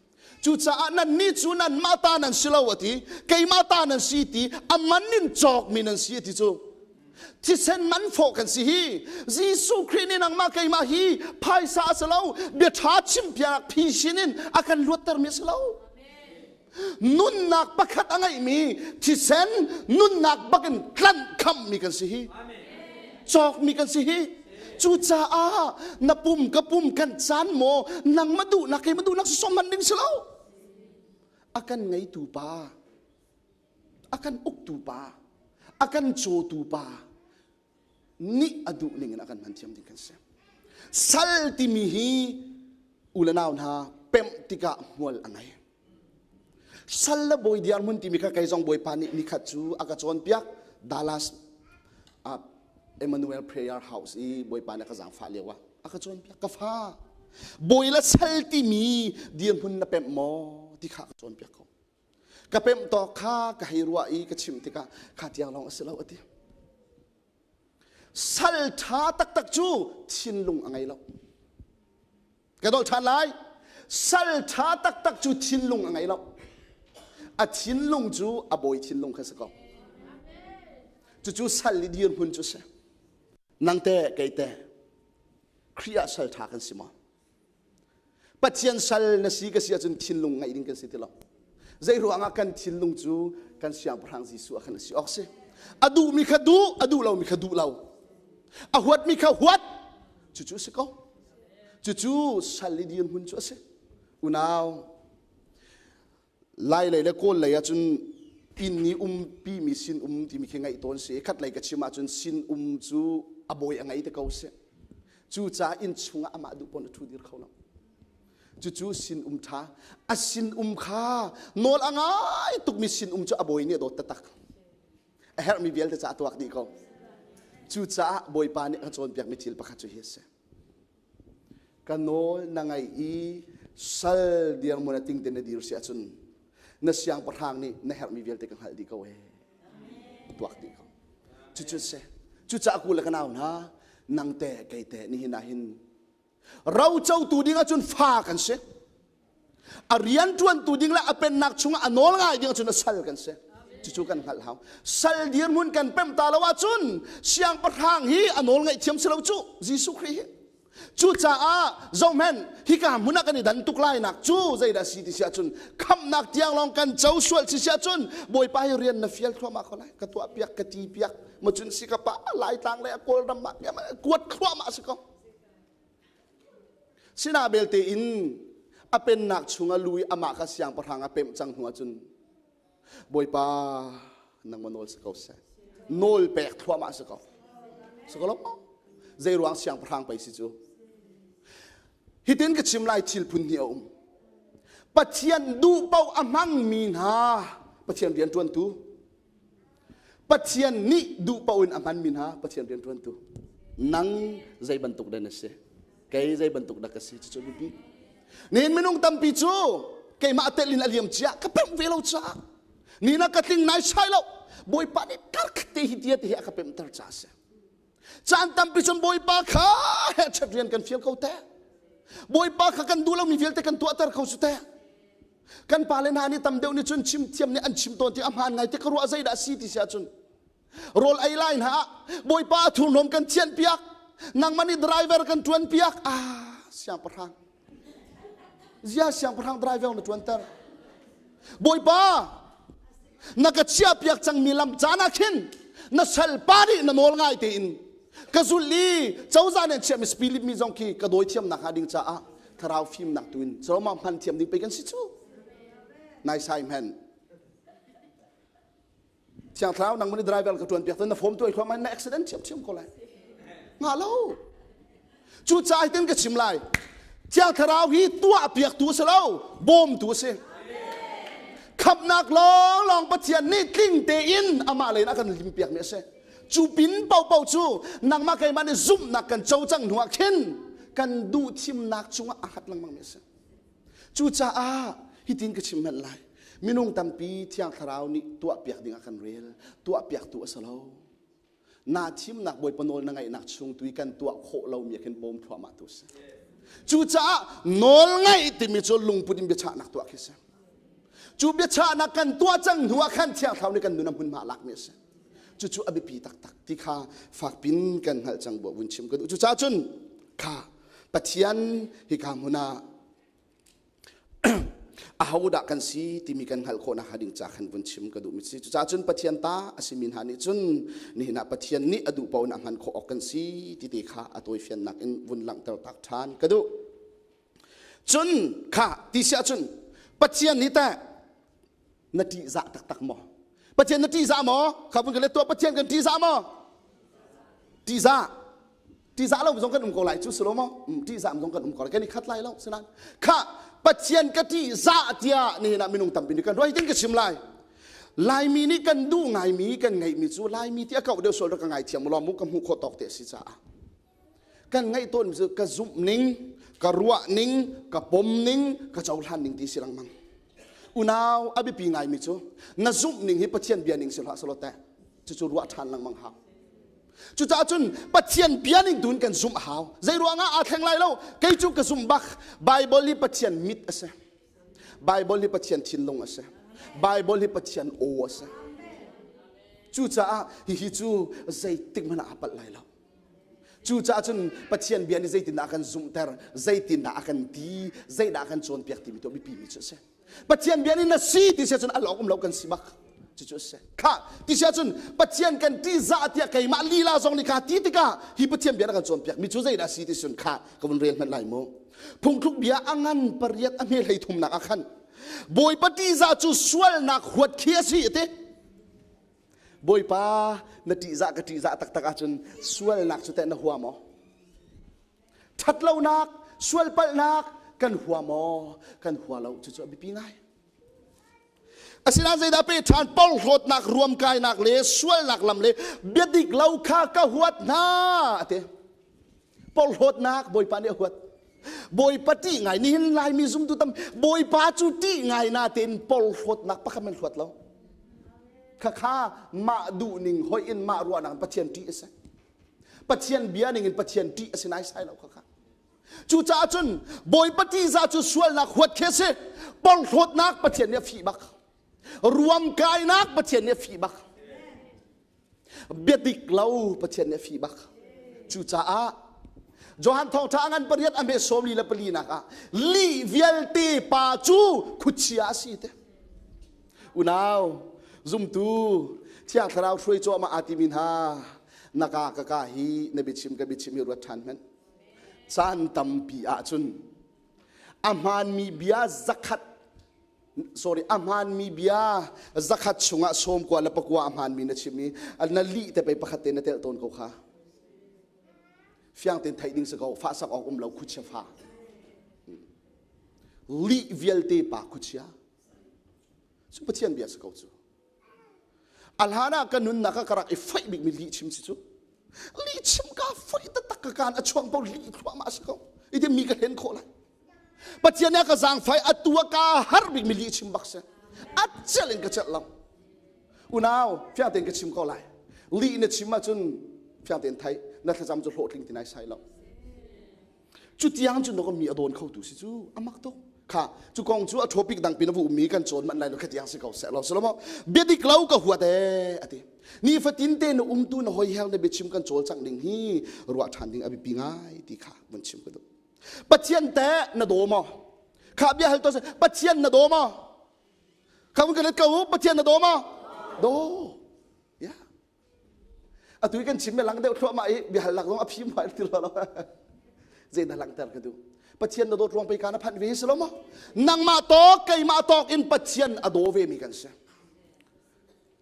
Cucaah nannih cu nanmah ta nan si lo a ti, keimah ta nan si ti, a man in cawkmi nan si a ti cu. Thisen man fawh kan si hi. Jesuh Khrih nih nangmah keimah hi phaisa a si lo, bia ṭha chimpiak phisin in a kan luattermi a si lo. Nunnak pakhat a ngeihmi thisen nunnak bakin tlanh khammi kan si hi. Cawkmi kan si hi. Cucaah na pum ka pum kan caan maw nangmah duhnak keimah duhnak sawm hman ding si lo. A kan ngeitu pa, a kan uktu pa, a kan cawtu pa nih a duh ning in a kan hman thiam ding kan si. Sal timi hi u le nau hna pemh tikah hmual a ngei. Sal le bawi dirhmun timi kha kei zong Bawipa nih nikhat cu a ka cawnpiak Dallas uh, Emmanuel Prayer House i Bawipa nih a ka zaangfah lio ah a ka cawnpiak ka fa bawi le sal timi dirhmun na pemh maw ti kha a ka cawnpiak ko ka pemh tawk kha ka hei ruah i ka chimh tikah kha tiang lawng a si lo a ti sal ṭha taktak cu thinlung a ngei lo Ka dolh ṭhan lai. Sal ṭha taktak cu thinlung a ngei lo. A thinlung cu a bawi thinlung kha si ko. Cucu sal i dirhmun cu si. Nang te kei te Khrih ah sal ṭha kan si maw? Pathian sal na si ka si ahcun thinlung ngeih ding kan si ti lo. Zei ruangah kan thinlung cu kan siangpahrang Jesuh ah khan a si awk si. A duhmi kha duh, a duh lomi kha duh lo. A huatmi kha huat. Cucu a si ko. Cucu sal i dirhmun cu a si. Unau, Lai lei le Kawl lei ahcun inn i umpi mi sin um timi khi ngaih tawn si. Khat lei ka chim ahcun sin um cu a bawi a ngei te ko si. Cucaah inn chungah amah duh pawn a ṭhu dir kho lo. Cucu sin um ṭha. A sin um kha nawl a ngai tukmi sin um cu a bawi nih a dawt taktak. A herhmi vialte ca a tuak dih ko. Cucaah Bawipa nih a cawnpiakmi thil pakhat cu hi a si. Ka nawl na ngaih i sal dirhmun a ting te na dir si ahcun na siangpahrang nih na herhmi vialte ka hngalh dih ko ee. Tuak dih ko. Cucu si. Cucaah ku le ka nau hna, nang te kei te nihin ah hin rocotu ding ahcun fa kan si. A rian ṭuantu ding le a pennak chungah a nawl ngai ding ahcun a sal kan si. Cucu kan hngalh hau. Sal dirhmun kan pemh ta lo ahcun siangpahrang hi a nawl ngaih thiam si lo cu Jesuh Khrih hi. Cucaah zohhmanh hika hmun ah kan i dan tuk lai nak cu zeidah si ti si ahcun khamhnak tiang lawng kan co sual si si ahcun Bawipa hi rian na fial thluahmah ko lai ka tuah piak ka ti piak ma cun si ka pa Laitlang le Kawlram ah kuat thluahmah si ko. Sinah belte in a pennak chungah lu i amah kha siangpahrang a pemh cang hnu ahcun Bawipa nangmah nawl si ko seh. Nawl pek thluahmah si ko. Si ko lo maw? Zei ruang siangpahrang pei si cu? Hitin ka chim lai thil phun hnih a um. Pathian duh paoh a hmangmi hna Pathian rian ṭuantu Pathian nih duh paoh in a hmanmi hna Pathian rianṭuantu. Nang zei bantuk dah na si? Kei zei bantuk dah ka si? Cucu biapi. Nihin minung tampi cu keimah telh in a liam cia ka pemh ve lo caah nina ka tling nai sai lo Bawipa nih karkhat te hi tia te hi a ka pemhter caah a si. Caan tampi cun Bawipa kha hehchet rian kan fial ko teh. Bawipa kha kan duh lomi vialte kan tuahter ko cu teh. Kan pale hna nih tam deuh nih cun chim thiam nih an chim tawn ti a hmaan ngai te ka ruah zeidah si ti si ahcun rawl ei lai hna ah Bawipa a thurhnawm kan thianh piak nangmah nih driver kan ṭuan piak ah siangpahrang zia siangpahrang driver na ṭuanter Bawipa na ka chiah piak cangmi lam caan ah khin na salpa nih na nawl ngai tein ka zulh i cozah nih an chiahmi spirit mi zong khi ka dawi thiamnak hnga ding caah thlarau fimnak tu in coma hman thiam ding pei kan si cu nai sai hmen thiang thlarau nang mani driver ka tuan piak na form tu ai khom na accident thiam thiam ko lai nga lo cu caah tin ka chim lai thiang thlarau hi tuah piak tu si lo bawm tu si khamnak lawng lawng pathian nih tling tein amah len a kan lim piak mi a si Cu pin paohpaoh cu nangmah keimah nih zumhnak kan co cang hnuah khin kan duh thimnak cungah a hngat lengmangmi a si. Cucaah hitin ka chim hmanh lai. Minung tampi Thiang Thlarau nih tuahpiak ding ah kan rel. Tuahpiaktu a si lo. Na thimnak Bawipa nawl na ngaihnak chung tu i kan tuah khawh lomi ah khin bawm thluahmah tu a si. Cucaah nawl ngaih timi cu lungput in biachahnak tuah khi a si. Cu biachahnak kan tuah cang hnu ah khan Thiang Thlarau nih kan nun a hmunhma a lakmi a si. Cucu a biapi taktak ti kha fakpin kan hngalh cang buah vun chim ka duh. Cucaah cun kha Pathian hika hmun ah ahodah kan si timi kan hngalh khawh nakhnga ding ca khan vun chim ka duhmi si. Cucaah cun Pathian ta a simi hna nih cun nihin ah Pathian nih a duh paoh in a hman khawh awk kan si ti te kha a tawifiannak in vun langhter tak ṭhan ka duh. Cun kha ti si ahcun Pathian nih teh na ṭihzah taktak maw? Pathian na ṭihzah maw? Kha vun ka let tuah Pathian kan ṭihzah maw? Ṭihzah. Ṭihzah lo zong kan um ko lai cu si lo maw? Ṭihzah zong kan um ko lai. Kan i khat lai lo sinan. Kha Pathian ka ṭihzah tiah nihin ah minung tampi nih kan ruah hitin ka chim lai. Laimi nih kan duh ngaimi kan ngeihmi cu Laimi ti a kauh deuh sual rak ka ngaithiam law mu ka hmuh khawh tawk te a si caah. Kan ngaih tawn cu ka zumh ning, ka ruah ning, ka pom ning, ka cohlan ning ti si lengmang. Unau a biapi ngaimi cu na zumh ning hi Pathian bia ning si hlah selaw teh cucu ruah ṭhan lengmang hau. Cucaah cun Pathian bia ning tuin kan zumh a hau. Zei ruangah aa thleng lai lo? Kei cu ka zumh bak. Bible hi Pathian mit a si. Bible hi Pathian thinlung a si. Bible hi Pathian aw a si. Cucaah hihi cu zeitik hmanh ah aa palh lai lo. Cucaah cun Pathian bia nih zeitindah a kan zumhter, zeitindah a kan ti, zeidah a kan cawnpiak timi tu a biapimi cu a si. Pathian bia nih na si ti si ahcun al awk um lo kan si bak. Cucu a si. Kha ti si ahcun Pathian kan ṭihzah tiah keimah lila zong nih kaa ti tikah hi Pathian bia na kan cawnpiak mi cu zeidah a si ti cun kha ka vun rel hmanh lai mu. Phungthluk bia a ngan pariat a hme hlei thumnak ah khan Bawipa ṭihzah cu sualnak huat khi a si a ti. Bawipa na ṭihzah ka ṭihzah taktak ahcun sualnak cu teh na hua maw? Ṭhatlonak, sualpalhnak kan hua maw? Kan hua lo. Cucu a biapi ngai. Asinain zeidah pe ṭhan porhlawtnak, ruamkainak le sualnak lam le biadik lo kha ka huat hna a ti. Porhlawtnak Bawipa nih a huat. Bawipa ṭih ngai nihin Laimi zumtu tam Bawipa cu ṭih ngai natein porhlawtnak pakhat man huat lo. Khakha mah duhning hoih in mah ruahnak in Pathian ṭih a si. Pathian bia ning in Pathian ṭih a si naisai lo khakha. Cucaah cun Bawipa ṭihzah cu sualnak huat khi a si. Porhlawtnak Pathian nih a fih bak. Ruamkainak Pathian nih a fih bak. Biadik lo Pathian nih a fih bak. Cucaah Johan thawngṭha a ngan pariat a hme sawmli le pali nak ah lih vialte pa cu khuachia a si te. Unau, zumtu, Thiang Thlarau hruai cuahmah aa timi hna, na ka ka ka hi na biachim ka biachim hi ruat ṭhan hmanh. Caan tampi ahcun a hmaanmi bia zakhat sorry a hmaanmi bia zakhat chungah sawmkua le pakua a hmaanmi na chim i na lih te pei pakhat te na telh tawn ko kha fiang tein theih ding si ko fahsak awk um lo khuachia fa lih vialte pa khuachia cu Pathian bia si ko cu A hlan ah ka nunnak ah ka rak i foih bikmi lihchim si cu. Lihchim ka foih taktak ka kaan a chuang paoh lih thluahmah a si ko. Iti mi ka hlen khawh lai. Pathian nih a ka zaangfai atu ah ka har bikmi lihchim bak si. A celh in ka celh lo. Unau, fiang tein ka chim ko lai. Lih na chim ahcun fiang tein thei, na thlacam cu hlawhtling ti nai sai lo. Cu tiang cun mi a dawn khotu si cu a mak tuk. Kha cu kong cu a topic dang pin a vu ummi kan cawn manh lai lo kha tiang si ko seh lo silo maw biadik lo ka huat ee ati nifatin te na umtu na hoi hel na biachim kan cawl cang ding hi ruah ṭhan ding a biapi ngai ti kha vun chim ka duh Pathian te na daw maw kha bia hal to Pathian na daw maw kha vun ka let ko Pathian na daw maw daw ya Atu i kan chim lang deuh thluahmah i biahalnak zong a phi muai ti lo lo. Zeidah langhter ka duh? Pathian na dawt ruang pei ka na phanh ve si lo maw? Nangmah tawk keimah tawk in Pathian a daw ve mi kan si.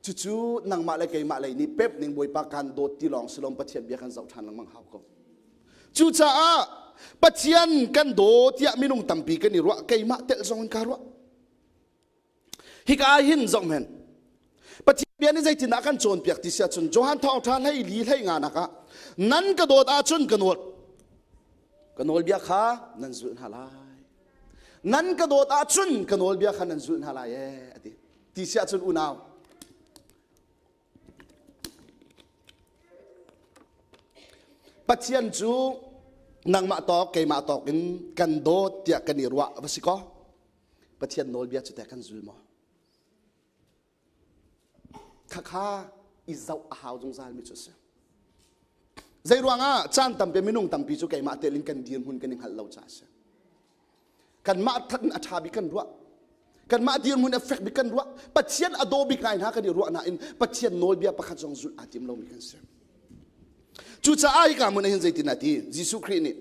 Cucu nangmah le keimah lei nih pep ning Bawipa kan dawt ti lawng si lo Pathian bia kan zoh ṭhan lengmang hau ko. Cucaah Pathian kan daw tiah minung tampi kan i ruah keimah telh zong in kaa ruah. Hika ah hin zohhmanh. Pathian bia nih zeitindah kan cawnpiak ti si ahcun Johan thawngṭha hlei li hlei nga nak ah nan ka dawt ahcun ka nawl ka nawlbia kha nan zulh hna lai. Nan ka dawt ahcun ka nawlbia kha nan zulh hna lai ee a ti. Ti si ahcun unau Pathian cu nangmah tawk keimah tawk in kan dawt tiah kan i ruah va si kaw Pathian nawlbia cu teh kan zul maw? Khakha i zoh a hau zungzal mi cu a si. Zei ruangah caan tampi minung tampi cu keimah tel in kan dirhmun kan i hngalh lo caah a si. Kanmah that in a ṭha bik kan ruah. Kanmah dirhmun a fek bik kan ruah. Pathian a daw bik ngai hna kan i ruah nain Pathian nawlbia pakhat zong zulh aa tim lomi kan si. Cucaah hika hmun ah hin zeitin a ti? Jesuh Khrih nih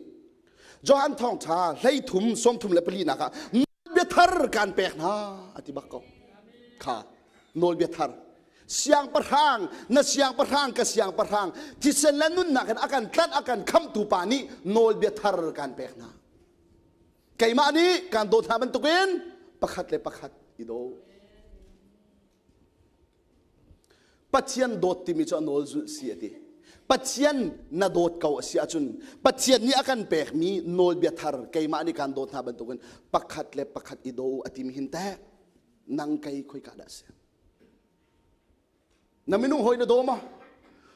Johan thawngṭha hleithum sawmthum le pali nak ah nawlbia thar kaan pek hna a ti bak ko. Kha nawlbia thar siangpahrang na siangpahrang ka siangpahrang thisen le nunnak in a kan tlanh a kan khamhtu pa nih nawlbia thar kaan pek hna. Keimah nih kaan dawt hna bantukin pakhat le pakhat i daw. Pathian dawt timi cu a nawl zulh si a ti. Pathian na dawt ko a si ahcun Pathian nih a kan pekmi nawlbia thar keimah nih kaan dawt hna bantukin pakhat le pakhat i daw u a timi hin teh nang kei khoika dah si? Na minung hawi na daw maw?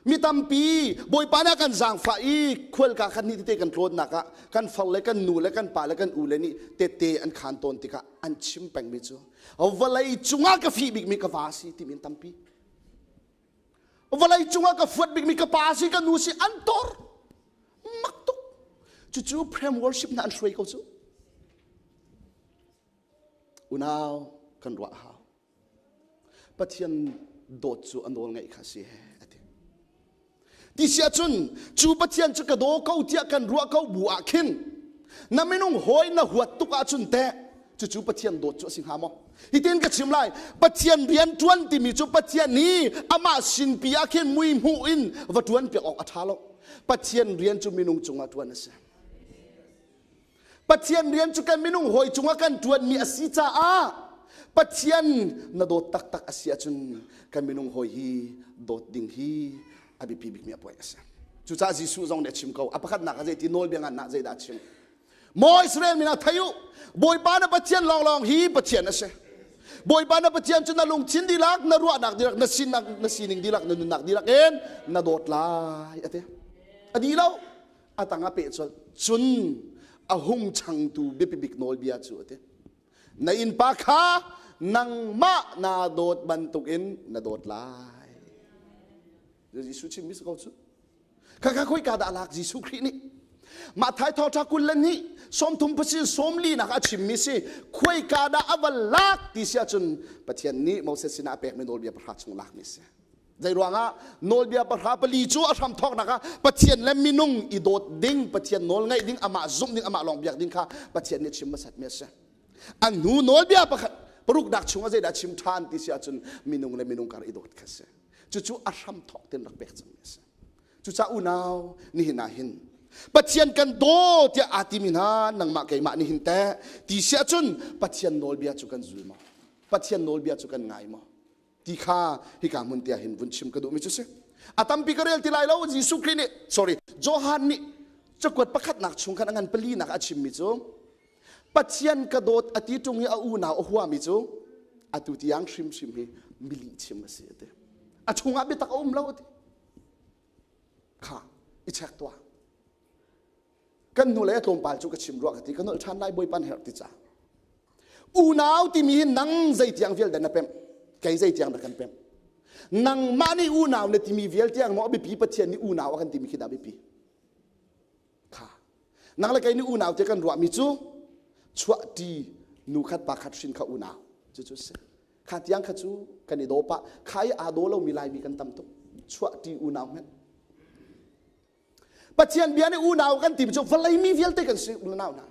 Mi tampi Bawipa nih a kan zaangfah i khualka khat ni tete kan tlawnnak ah kan far le kan nu le kan pa le kan u le nih tette an khaan tawn tikah an chim pengmi cu vawlei cungah ka fih bikmi ka va si timi an tampi. Vawlei cungah ka fuat bikmi ka pa si ka nu si an tor. Cucu prem worship hna an hruai ko cu. Unau kan ruah hau. Pathian dawt cu a nawl ngaih kha si he a ti. Ti si ahcun cu Pathian cu ka daw ko tiah kan ruah ko bu ah khin na minung hawi na huat tuk ahcun teh cucu Pathian dawt cu a si hnga maw? Hitin ka chim lai Pathian rian ṭuan timi cu Pathian nih amah sinpi ah khin mui hmuh in va ṭuan piak awk a ṭha lo. Pathian rian cu minung cungah ṭuan a si. Pathian rian cu kan minung hawi cungah kan ṭuanmi a si caah Pathian na dawt taktak a si ahcun kan minung hawi hi dawt ding hi a biapi bikmi a puai a si. Cucaah Jesuh zong nih a chim ko. A pakhatnak ah zeiti nawlbia ngan ah zeidah a chim? Maw Israel mi hna thei u, Bawipa na Pathian lawnglawng hi Pathian a si. Bawipa na Pathian cu na lungthin dihlak, na ruahnak dihlak, na sinak, na sining dihlak, na nunnak dihlak in na dawt lai a ti. A dih lo. A tang ah peh colh. Cun a hung changtu biapi bik nawlbia cu a ti. Na innpa kha nangmah naa dawt bantukin na dawt lai. Jesuh chimmi si ko cu. Khakha khoika dah lak Jesuh Khrih nih Matthai thawngṭha 22 sawmthum pasarih sawmli nak a chimmi si khuaika dah a va lak ti si ahcun Pathian nih Moses sinah a pekmi nawlbia pahra chung lakmi si. Zei ruangah nawlbia pahra pali cu a hram thawknak ah Pathian le minung i dawt ding, Pathian nawl ngaih ding, amah zumh ding, amah lawng biak ding kha Pathian nih chim hmasatmi a si. An hnu nawlbia pakhat paruknak chungah zeidah chim ṭhan ti si ahcun minung le minung kar i dawt kha si. Cucu a hram thawk ten rak pek cangmi a si. Cucaah unau nihin ah hin Pathian kan daw tiah aa timi hna nangmah keimah nihin teh ti si ahcun Pathian nawlbia cu kan zul maw? Pathian nawlbia cu kan ngai maw? Ti kha hika hmun te ah hin vun chim ka duhmi cu si. A tampi ka rel ti lai lo Jesuh Khrih nih sorry Johan nih cakuat pakhatnak chung khan a ngan palinak a chimmi cu Pathian ka dawt a ti ṭung i a unau a huami cu atu tiang hrimhrim hi milih chim a si a ti. A chungah biatak a um lo a ti. Kha i check tuah. Kan hnulei a tlawmpal cu ka chim rua ka ti ka nolh ṭhan lai Bawipa herh ti ca. Unau timi hi nang zeitiang vial dah na pemh kei zeitiang dah kan pemh. Nangmah nih unau na timi vial tiang maw a biapi Pathian nih unau a kan timi khi dah biapi. Kha nang le kei nih unau te kan ruahmi cu chuah ṭi nu khat pa khat hrin kha unau cu cu si. Kha tiang kha cu kan i daw pah. Kha i aa daw lomi Laimi kan tam tuk. Chuah ṭi unau hmenh. Pathian bia nih unau kan timi cu vawlei mi vialte kan si unau hna.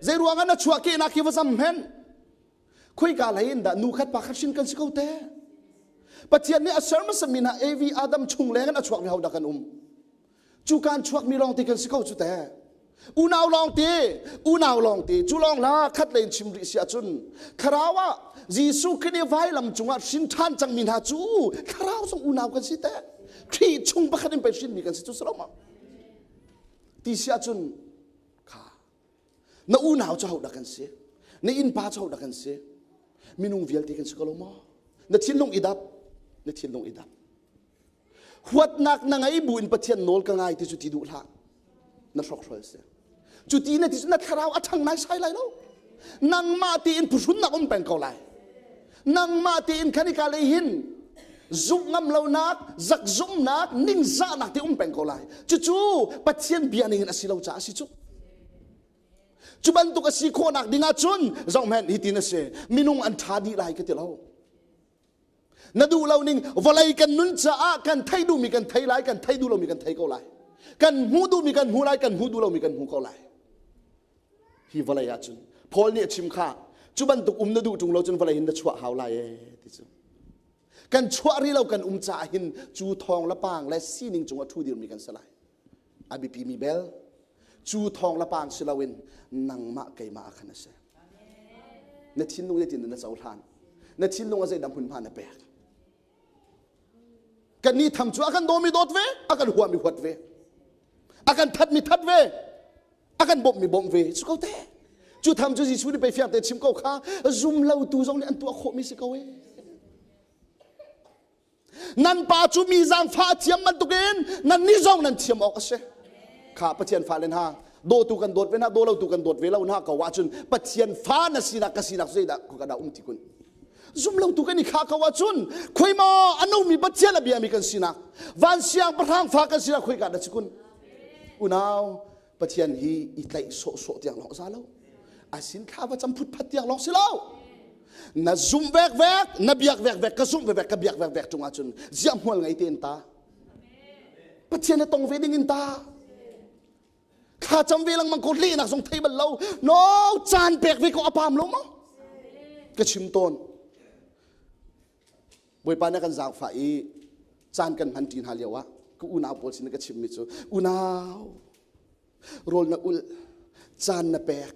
Zei ruangah na chuah kehnak hi va zam hen? Khoika lei in dah nu khat pa khat hrin kan si ko te? Pathian nih a ser hmasa mi hna Evi Adam chung leng in a chuakmi ho dah kan um? Cu kan chuakmi lawng te kan si ko cu te. Unau lawng te, unau lawng te, cu lawng hla khat lei in chim rih si ahcun thlarau ah Jesuh Khrih nih vailam cungah hrin ṭhan cangmi hna cu thlarau zong unau kan si te. Khrih chung pakhat in pei hrinmi kan si cu si lo maw? Ti si ahcun kha na unau cu hodah kan si? Na innpa cu hodah kan si? Minung vialte kan si ko lo maw? Na thinlung i dap, na thinlung i dap. Huatnak na ngei bu in Pathian nawl ka ngai ti cu ti duh hlah. Na hrokhrol si. Cu ti na ti cu na thlarau a ṭhang naisai lai lo. Nangmah tein phuhrunnak um peng ko lai. Nangmah tein khan hika lei hin zumh ngam lonak, zakzumnak, ningzahnak te um peng ko lai. Cucu Pathian bia ning in a si lo caah a si cu. Cu bantuk a si khawhnak ding ahcun zohhmanh hitin a si. Minung an ṭha dih lai ka ti lo. Na duh lo ning vawlei kan nun caah kan theih duhmi kan thei lai, kan theih duh lomi kan thei ko lai. Kan hmuh duhmi kan hmu lai, kan hmuh duh lomi kan hmu ko lai. Hi vawlei ahcun Paul nih a chim kha cu bantuk um na duh ṭung lo cun vawlei hin na chuah hau lai ee ti cu. Kan chuah rih lo kan um caah hin cu thawng le paang le sining cungah ṭhu dirmi kan si lai. A biapi mi bel cu thawng le paang si loin nangmah keimah ah khan a si. Na thinlung zeitin na cohlan? Na thinlung ah zeidah hmunhma na pek? Kan nih tham cu a kan dawmi dawt ve, a kan huami huat ve, a kan thatmi that ve, a kan bawmhmi bawmh ve cu ko te. Cu tham cu Jesuh nih pei fiang te chim ko kha zum lo tu zong nih an tuah khawhmi si ko ee. Nan pa cu mi zaangfah a thiam bantukin nan nih zong nan thiam awk a si. Kha Pathian fale hna, dawtu kan dawt ve hna, daw lotu kan dawt ve lo hna ko ahcun Pathian fa na sinak ka sinak zeidah ka dah um ti kun. Zum lotu kan i khah ko ahcun khoi maw a nungmi Pathian a biami kan sinak, van siangpahrang fa kan sinak khoi ka dah si kun. Unau, Pathian hi i tlaih sawhsawh tiang lawng za lo. Asin thla va cam phutphat tiang lawng si lo. Na zumh vekvek, na biak vekvek, ka zumh vekvek, ka biak vekvek tung ahcun ziah hmual ngei tein ta. Pathian he tong ve ding in ta. Thla cam ve lengmang ko lehnak zong thei bal lo. No, caan pek ve ko a pam lo maw? Ka chim tawn. Bawipa nih a kan zaangfah i caan kan hman ṭi hna lio ah ka unau pawl sin ka chimmi cu unau rawl na ulh caan na pek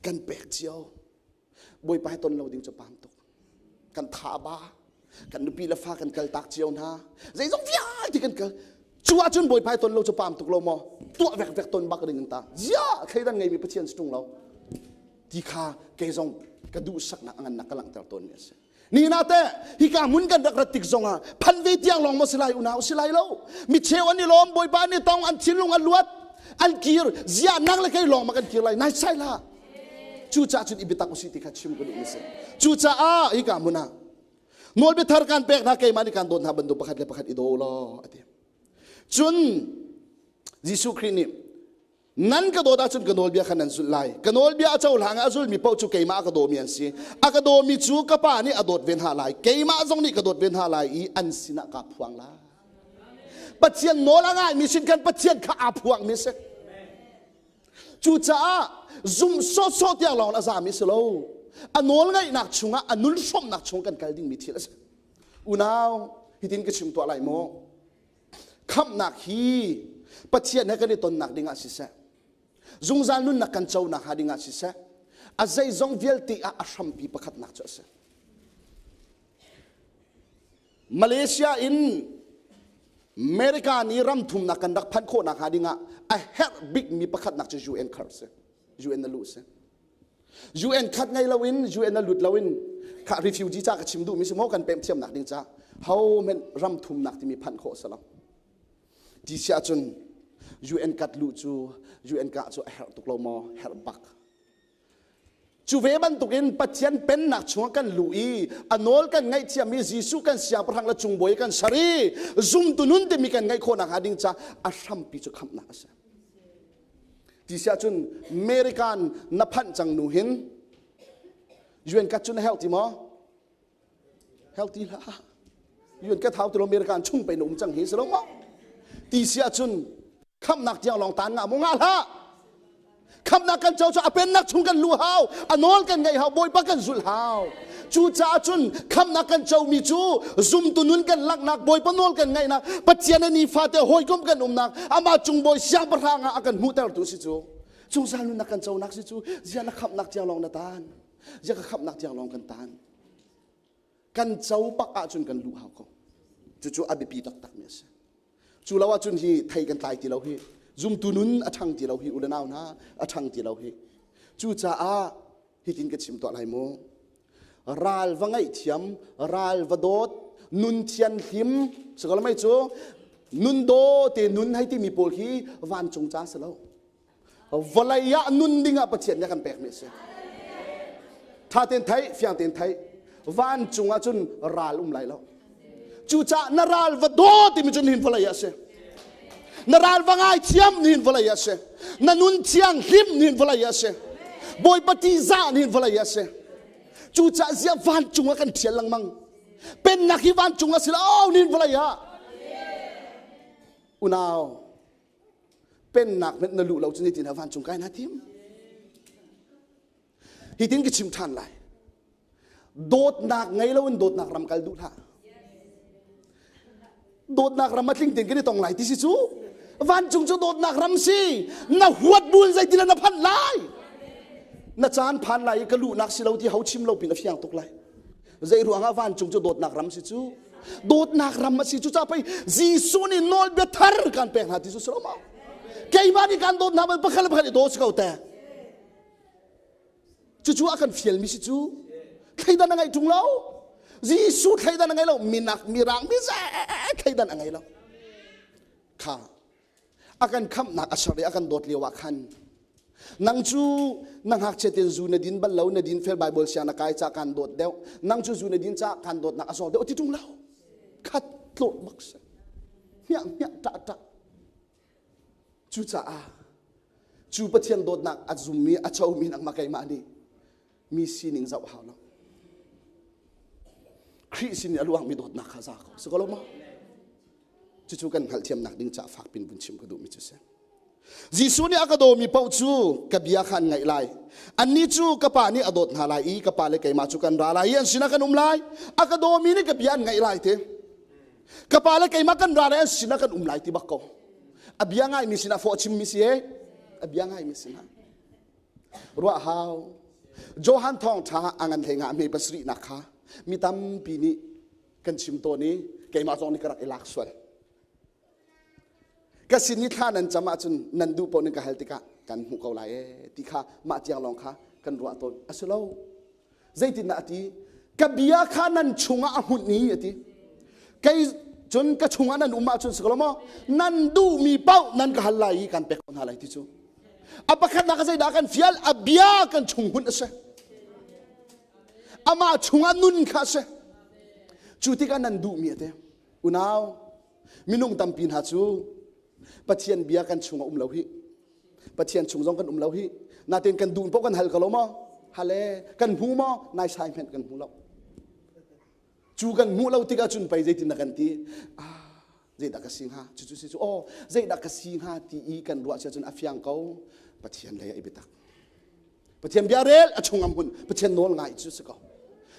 kan pek cio Bawipa he ton lo ding cu pam tuk kan tha ba kan nupi le fa kan kal tak cio hna zeizong vialte kan kal cu ahcun Bawipa he ton lo cu pam tuk lo maw tuah vekvek ton bak ding in ta ziah thleidan ngeimi Pathian si ṭung lo ti kha kei zong ka duhsaknak a ngannak ka langhter tawnmi a si Ni na te hika hmun kan rak rat tik zongah phan ve tiang lawng maw si lai unau si lai lo mi cheu an i lawm bawipa nih tong an thinlung a luat an kir zia nang le kei lawng ma kan kir lai nai sai la cucaah cun i biatak usih ti kha chim ka duh mi si cucaah hika hmun ah nawlbia thar kan pek hna keimah nih kan dawt hna bantuk pakhat le pakhat i daw law ati cun Jesuh Khrih nih Nan ka dawt ahcun ka nawlbia kha nan zulh lai. Ka nawlbia a cohlang i a zulmi paoh cu keimah a ka dawmi an si. A ka dawmi cu ka Pa nih a dawt ve hna lai. Keimah zong nih ka dawt ve hna lai i an sinah kaa phuang lai. Pathian nawl a ngaimi sin khan Pathian kha aa phuangmi a si. Cucaah zumh sawhsawh tiang lawng a zami si lo. A nawl ngaihnak chungah a nun hrawmnak chung kan kal dingmi thil a si. Unau, hitin ka chim tuah lai maw? Khamhnak hi Pathian he kan i tonnak dingah siseh, zungzal nunnak kan conak hnga dingah siseh, a zeizong vialte ah a hrampi pakhatnak cu a si. Malaysia in America nih ram thumnak kan rak phanh khawhnak hnga dingah a herh bikmi pakhatnak cu UN card si. UN na luh si. UN khat ngei loin UN na lut loin kha refugee ca ka chim duhmi si maw kan pemh thiamnak ding ca ho men ram thumnak timi phanh khawh si lo ti si ahcun UN kat luh cu UN ka cu a herh tuk lo maw herh bak cu ve bantukin Pathian pennak chungah kan luh i a nawl kan ngaihthiam i Jesuh kan siangpahrang le cungbawi kan ser i zumtu nun timi kan ngeih khawhnak hnga ding ca a hrampi cu khamhnak a si Ti si ahcun American na phanh cang nu hin UN kat cu na helh ti maw? Helh ti hlah. UN kat hau ti lo American chung pe na um cang hi si lo maw? Ti si ahcun khamhnak tiang lawng tan ngah maw ngah hlah. Khamhnak kan co cu a pennak chung kan lu hau, a nawl kan ngaih hau, Bawipa kan zulh hau. Cucaah cun khamhnak kan comi cu zumtu nun kan langhnak, Bawipa nawl kan ngaihnak, Pathian a nifate hawikom kan umnak, amah cungbawi siangpahrang ah a kan hmuhtertu si cu. Zungzal nunnak kan conak si cu zia na khamhnak tiang lawng na tan. Zia ka khamhnak tiang lawng kan tan. Kan co bak ahcun kan luh hau ko. Cucu a biapi taktakmi a si. Cu lo ahcun hi thei kan tlai ti lo hi. Zumtu nun a ṭhang ti lo hi u le nau hna a ṭhang ti lo hi. Cucaah hitin ka chim tuah lai mu ral va ngaihthiam ral va dawt nun thianhlim sikol mei cu nun daw te nun hei timi pawl hi vancung ca si lo vawlei ah nun ding ah Pathian nih a kan pekmi a si tha ten thei fiang ten thei vancung ah cun ral um lai lo cucaah na ral va daw timi cu nihin vawlei ah a si na ral va ngaithiam nihin vawlei ah a si na nun thianghlim nihin vawlei ah a si bawipa tihzah nihin vawlei ah a si cucaah ziah vancung ah kan thial lengmang pennak hi vancung ah si lo nihin vawlei ah unau pennak hmenh na luh lo cu nitin ah vancung kai na tim Hitin ka chim ṭhan lai. Dawtnak ngei loin dawtnak ram kal duh hlah. Dawtnak ram a tling tein kan i tong lai ti si cu. Vancung cu dawtnak ram si. Na huat buin zeitin na phanh lai. Na caan phan lai i ka luhnak si lo ti ho chim lo pin a fiang tuk lai. Zei ruangah vancung cu dawtnak ram si cu? Dawtnak ram a si cu ca pei Jesuh nih nawlbia thar kan pek hna ti cu si lo maw? Keimah nih kan dawt hna pakhat le pakhat i daw si ko te. Cucu a kan fialmi si cu thleidan a ngeih ṭung lo. Jesuh thleidan a ngei lo. Minak mirang mi thleidan a ngei lo. Kha a kan khamhnak a ser i a kan dawt lio ah khan nang cu na ngakchia ten zu na din bal lo na din fel Bible siang na kai ca kan dawt deuh nang cu zu na din ca kan dawtnak a zaw deuh ti ṭung lo khat tlawh bak si hmiah hmiah ṭah ṭah cucaah. Cu Pathian dawtnak a zummi a comi nangmah keimah nih mi sining zoh hau lo. Khrih sin i a luangmi dawtnak kha za ko. Si ko lo maw? Cucu kan hngalhthiamnak ding caah fak pin vun chim ka duhmi cu si. Jesuh nih a ka dawmi paoh cu ka bia kha an ngaih lai. Annih cu ka Pa nih a dawt hna lai i ka Pa le keimah cu kan ra lai i an sinah kan um lai. A ka dawmi nih ka bia an ngaih lai ti. Ka Pa le keimah kan ra lai an sinah kan um lai ti bak ko. A bia ngaimi sinah fawh chimmi si e. A bia ngaimi sinah. Ruah hau. Johan thawngṭha a ngan hlei nga hme pasarihnak kha mi tampi nih kan chim tawn i keimah zong nih ka rak i lak sual. Ka sin i thla nan cam ahcun nan duh paoh nan ka hal tikah kan hmuh ko lai ee ti kha mah tiang lawng kha kan ruah tawn. A si lo. Zeitindah a ti? Ka bia kha nan chungah a hmunh i a ti. Kei cun ka chungah nan um ahcun si ko lo maw? Nan duhmi paoh nan ka hal lai i kan pek ko hna lai ti cu. A pakhatnak ah zeidah kan fial? A bia kan chung hmunh a si. Amah chungah nun kha a si. Cu tikah nan duhmi a ti. Unau, minung tampi hna cu Pathian bia kan chungah um lo hi. Pathian chung zong kan um lo hi. Natin kan duh paoh kan hal ko lo maw? Hal e, kan hmu maw? Naisai hmanh kan hmu lo. Cu kan hmuh lo tikah cun pei zeitin na kan ti? Ah, zeidah ka si hnga? Cucu si cu, oh, zeidah ka si hnga ti i kan ruah sia cun a fiang ko. Pathian lei ah i biatak. Pathian bia rel a chung am hun Pathian nawl ngai cu si ko.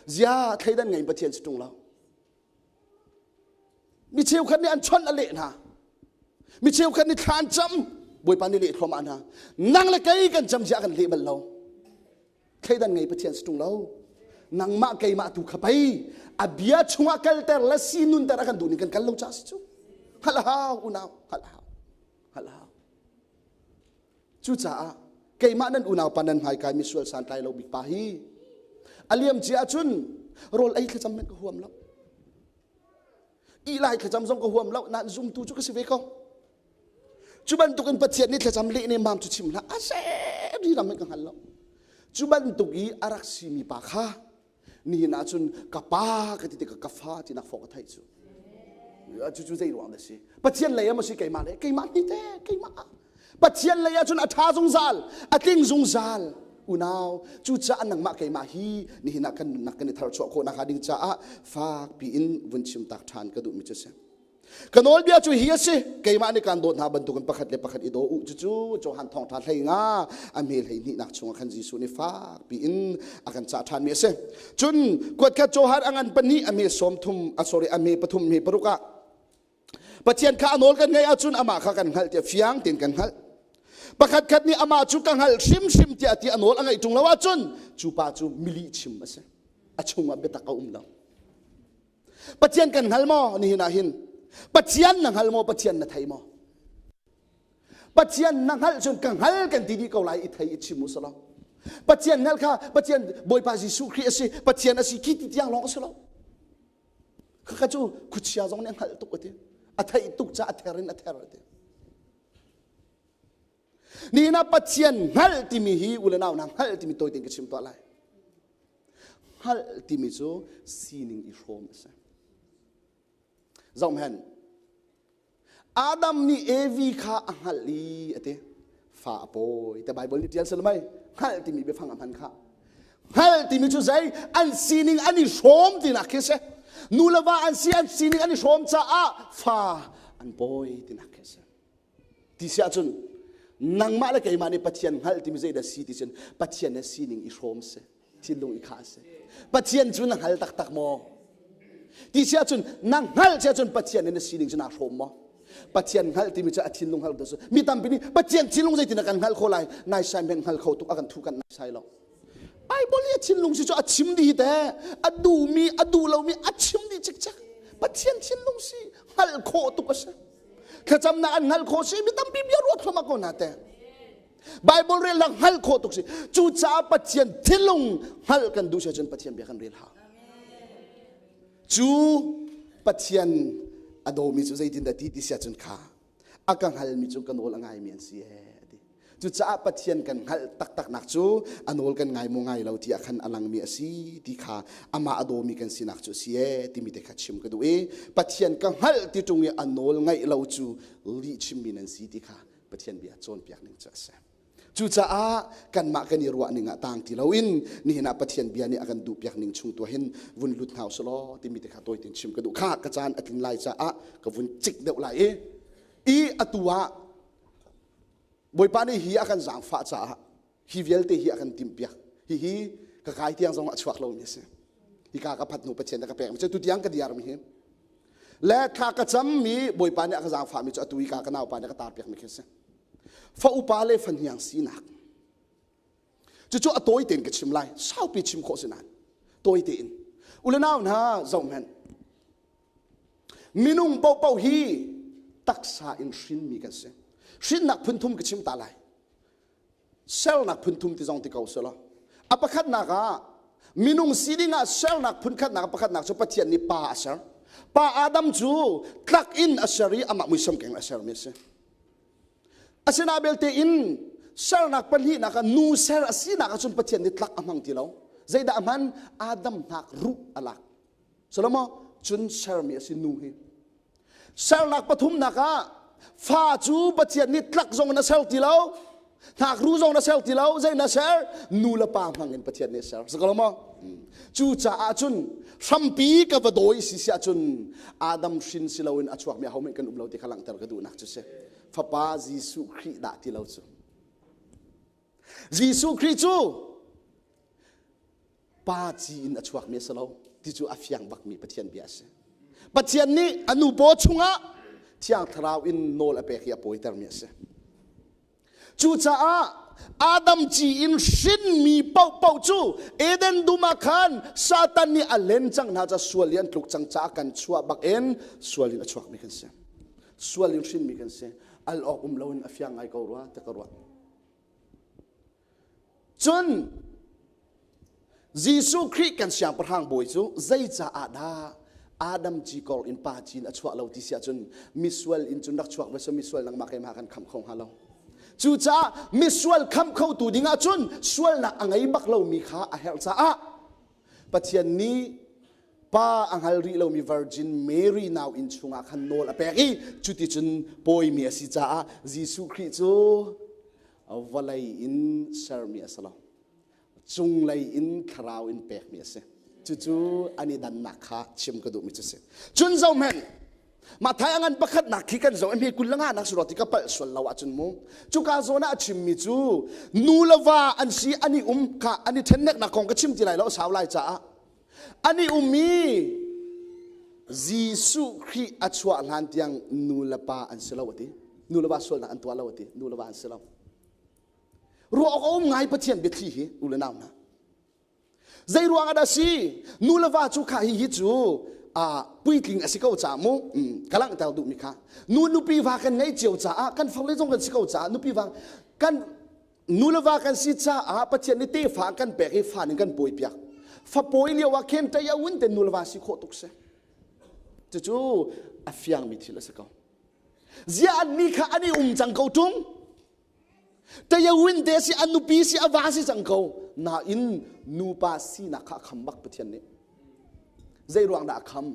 Zia thleidan ngei Pathian si ṭung lo. Mi cheukhat nih an chawnh a leh hna. Mi cheukhat nih thla an cam. Bawipa nih leh thluahmah hna. Nang le kei kan cam zia kan leh bal lo. Thleidan ngei Pathian si ṭung lo. Nangmah keimah tu kha pei a bia chungah kalter le si nunter a kan duh ning kan kal lo ca si cu. Hngalh hau unau, hngalh hau. Hngalh hau. Cucaah keimah nan unaupa nan hmaikai misual santlai lo bik pa hi a liam cia ahcun rawl ei thlacam hmanh ka huam lo. Ih lai thlacam zong ka huam lo nain zumtu cu ka si ve ko. Cu bantukin Pathian nih thlacam leh nemmam cu chim hlah a ri ram ka hngal lo. Cu bantuk i a rak simi pa kha nihin ah cun ka pa ka ti tikah ka fa tinak fawk ka theih cu. Cucu zei ruang dah si? Pathian lei ah maw si keimah lei? Keimah ni te, keimah. Pathian lei ah cun a ṭha zungzal, a tling zungzal. Unau, cucaah nangmah keimah hi nihin ah kan nunnak kan i tharchuah khawh nakhnga ding caah fak piin vun chim tak ṭhan ka duhmi cu si. Ka nawlbia cu hi a si, keimah nih kaan dawt hna bantukin pakhat le pakhat i daw u. Cucu Johan thawngṭha hlei nga a hme hlei hnihnak chungah khan Jesuh nih fak piin a kan cah ṭhanmi a si. Cun kuatkhat Johan a ngan pahnih a hme sawm thum, a sorry, a hme pathum hme paruk ah Pathian kha a nawl kan ngaih ahcun amah kha kan hngalh tiah fiang tein kan hngalh. Pakhat khat nih amah cu ka hngalh hrimhrim tiah ti a nawl a ngaih ṭung lo ahcun cu pa cu milih chim a si. A chungah biatak a um lo. Pathian kan hngal maw nihin ah hin? Pathian na hngal maw? Pathian na thei maw? Pathian na hngalh cun ka hngal kan ti dih ko lai i thei i chim u silo. Pathian hngalh kha Pathian Bawipa Jesuh Khrih a si, Pathian a si khi ti tiang lawng a si lo. Khakha cu khuachia zong nih a hngalh tuk a ti. A theih tuk caah a ther in a ther a ti. Nihin ah Pathian hngalh timi hi u le nau hna hngalh timi tawi tein ka chim tuah lai. Hngalh timi cu sining i hrawm a si. Zohhmanh. Adam nih Evi kha a hngalh i a ti. Fa a pawi. Te Bible nih ṭial si mei. Hngalh timi biafang a hman kha. Hngalh timi cu zei? An sining an i hrawm tinak khi si. Nu le va an si an sining an i hrawm caah fa an pawi tinak khi si. Ti si ahcun nangmah le keimah nih Pathian hngalh timi zeidah si ti cun Pathian he sining i hrawm si thinlung i khah si Pathian cu na hngal taktak maw ti si ahcun na hngalh si ahcun Pathian he na sining cu naa hrawm maw Pathian hngalh timi cu a thinlung hngalh tu mi tampi nih Pathian thinlung zeitin a kan hngalh kho lai naisai men hngal kho tuk a kan thu kan naisai lo Bible i a thinlung si cu a chim dih te a duhmi a duh lomi a chim dih cikcek Pathian thinlung si hngalh khawh tuk a si Thlacamnak an hngalh khawh si mi tampi bia ruat thluahmah ko hna te. Bible relnak hngalh khawh tuk si. Cucaah Pathian thinlung hngalh kan duh si ahcun Pathian bia kan rel hau. Cu Pathian a dawmi cu zeitindah ti ti si ahcun kha a ka hngalmi cu ka nawl a ngaimi an si ee. Cucaah Pathian kan hngalh taktaknak cu a nawl kan ngai maw ngai lo ti ah khan a langmi a si ti kha amah a dawmi kan sinak cu a si ee timi te kha chim ka duh i Pathian ka hngalh ti ṭung i a nawl ngaih lo cu lih chimmi nan si ti kha Pathian bia cawnpiak ning cu a si. Cucaah kanmah kan i ruah ning ah tang ti loin nihin ah Pathian bia nih a kan duhpiak ning chung tu hin vun lut hna usih law timi te kha tawi tein chim ka duh. Kha ka caan a tlin lai caah ka vun cik deuh lai i i atu ah Bawipa nih hi a kan zaangfah caah hi vialte hi a kan timhpiak. Hihi ka kai tiang zong a chuak lomi a si. Hika ka phat hnu Pathian nih a ka pekmi cu tutiang ka diarmi hi. Le thla ka cammi Bawipa nih a ka zaangfahmi cu atu i ka ka naupa nih a ka tarpiakmi khi a si. Fa upa le fahniang sinak. Cucu a tawi tein ka chim lai. Saupi chim khawh si nain. Tawi tein. U le nau hna zoh hmenh. Minung paohpaoh hi taksa in hrinmi kan si. Hrinnak phun thum ka chim ta lai. Sernak phun thum ti zong ti ko selaw. A pakhatnak ah minung sining ah sernak phunkhatnak pakhatnak cu Pathian nih pa a ser. Pa Adam cu tlak in a ser i amah muisam keng a sermi a si. Asinain belte in sernak pahnihnak ah nu ser a sinak ahcun Pathian nih tlak a hmang ti lo. Zeidah a hman? Adam hnak ruh a lak. Salomo cun sermi a si nu hi. Sernak pathumnak ah fa cu Pathian nih tlak zong in a ser ti lo. Hnakru zong na ser ti lo. Zei na ser? Nu le pa hmang in Pathian nih a ser. Sakalo maw? Cucaah cun hrampi ka va dawi si si ahcun Adam hrin si loin a chuakmi ahohmanh kan um lo ti kha langhter ka duhnak cu si. Fapa Jesuh Khrih dah ti lo cu. Jesuh Khrih cu pa ci in a chuakmi a si lo ti cu a fiang bakmi Pathian bia a si. Pathian nih a nu paw chungah Thiang Thlarau in nawl a pek i a pawitermi a si. Cucaah Adam ci in hrinmi paohpaoh cu Eden dum ah khan Satan nih a len cang hna ca sual i an tluk cang caah kan chuah bak in sual in a chuakmi kan si. Sual in hrinmi kan si. Al awk um loin a fiang ngai ko rua ti ka ruah. Cun Jesuh Khrih kan siangpahrang bawi cu zei caah dah Adam ci kor in pa ci in a chuah lo ti si ahcun misual in cun rak chuak ve seh misual nangmah keimah kan khamh kho hnga lo. Cucaah misual khamh khotu ding ahcun sualnak a ngei bak lomi kha a herh caah Pathian nih pa a hngal rih lomi Virgin Mary nau inn chungah khan nawl a pek i cuticun pawimi a si caah Jesuh Khrih cu vawlei in sermi a si lo. Cunglei in thlarau in pekmi a si. Cucu an i dannak kha chim ka duhmi cu si. Cun zohhmanh, Matthai a ngan pakhatnak khi kan zoh i 25 nak si rua ti ka palh sual lo ahcun mu. Cuka zawn ah a chimmi cu nu le va an si an i um kha an i ṭhenneknak kong ka chim ti lai lo sau lai caah an i um i Jesuh Khrih a chuah hlan tiang nu le pa an si lo a ti. Nu le va sualnak an tuah lo a ti. Nu le va an si lo. Ruah awk a um ngai Pathian biathli hi u le nau hna. Zei ruang ah dah si? Nu le va cu kha hi hi cu puitling a si ko caah mu ka langhter duhmi kha nu nupi va kan ngei cio caah kan farle zong kan si ko caah nupi va kan nu le va kan si caah Pathian nih tefa kan pek i fa ning kan pawi piak fa pawi lio ah khen ṭei a un te nu le va si khawh tuk si cucu a fiangmi thil a si ko ziah an ni kha an i um cang ko ṭung Tayawin te si a nupi si a va si cang ko nain nupa sinak kha a kham bak Pathian nih. Zei ruang dah a kham?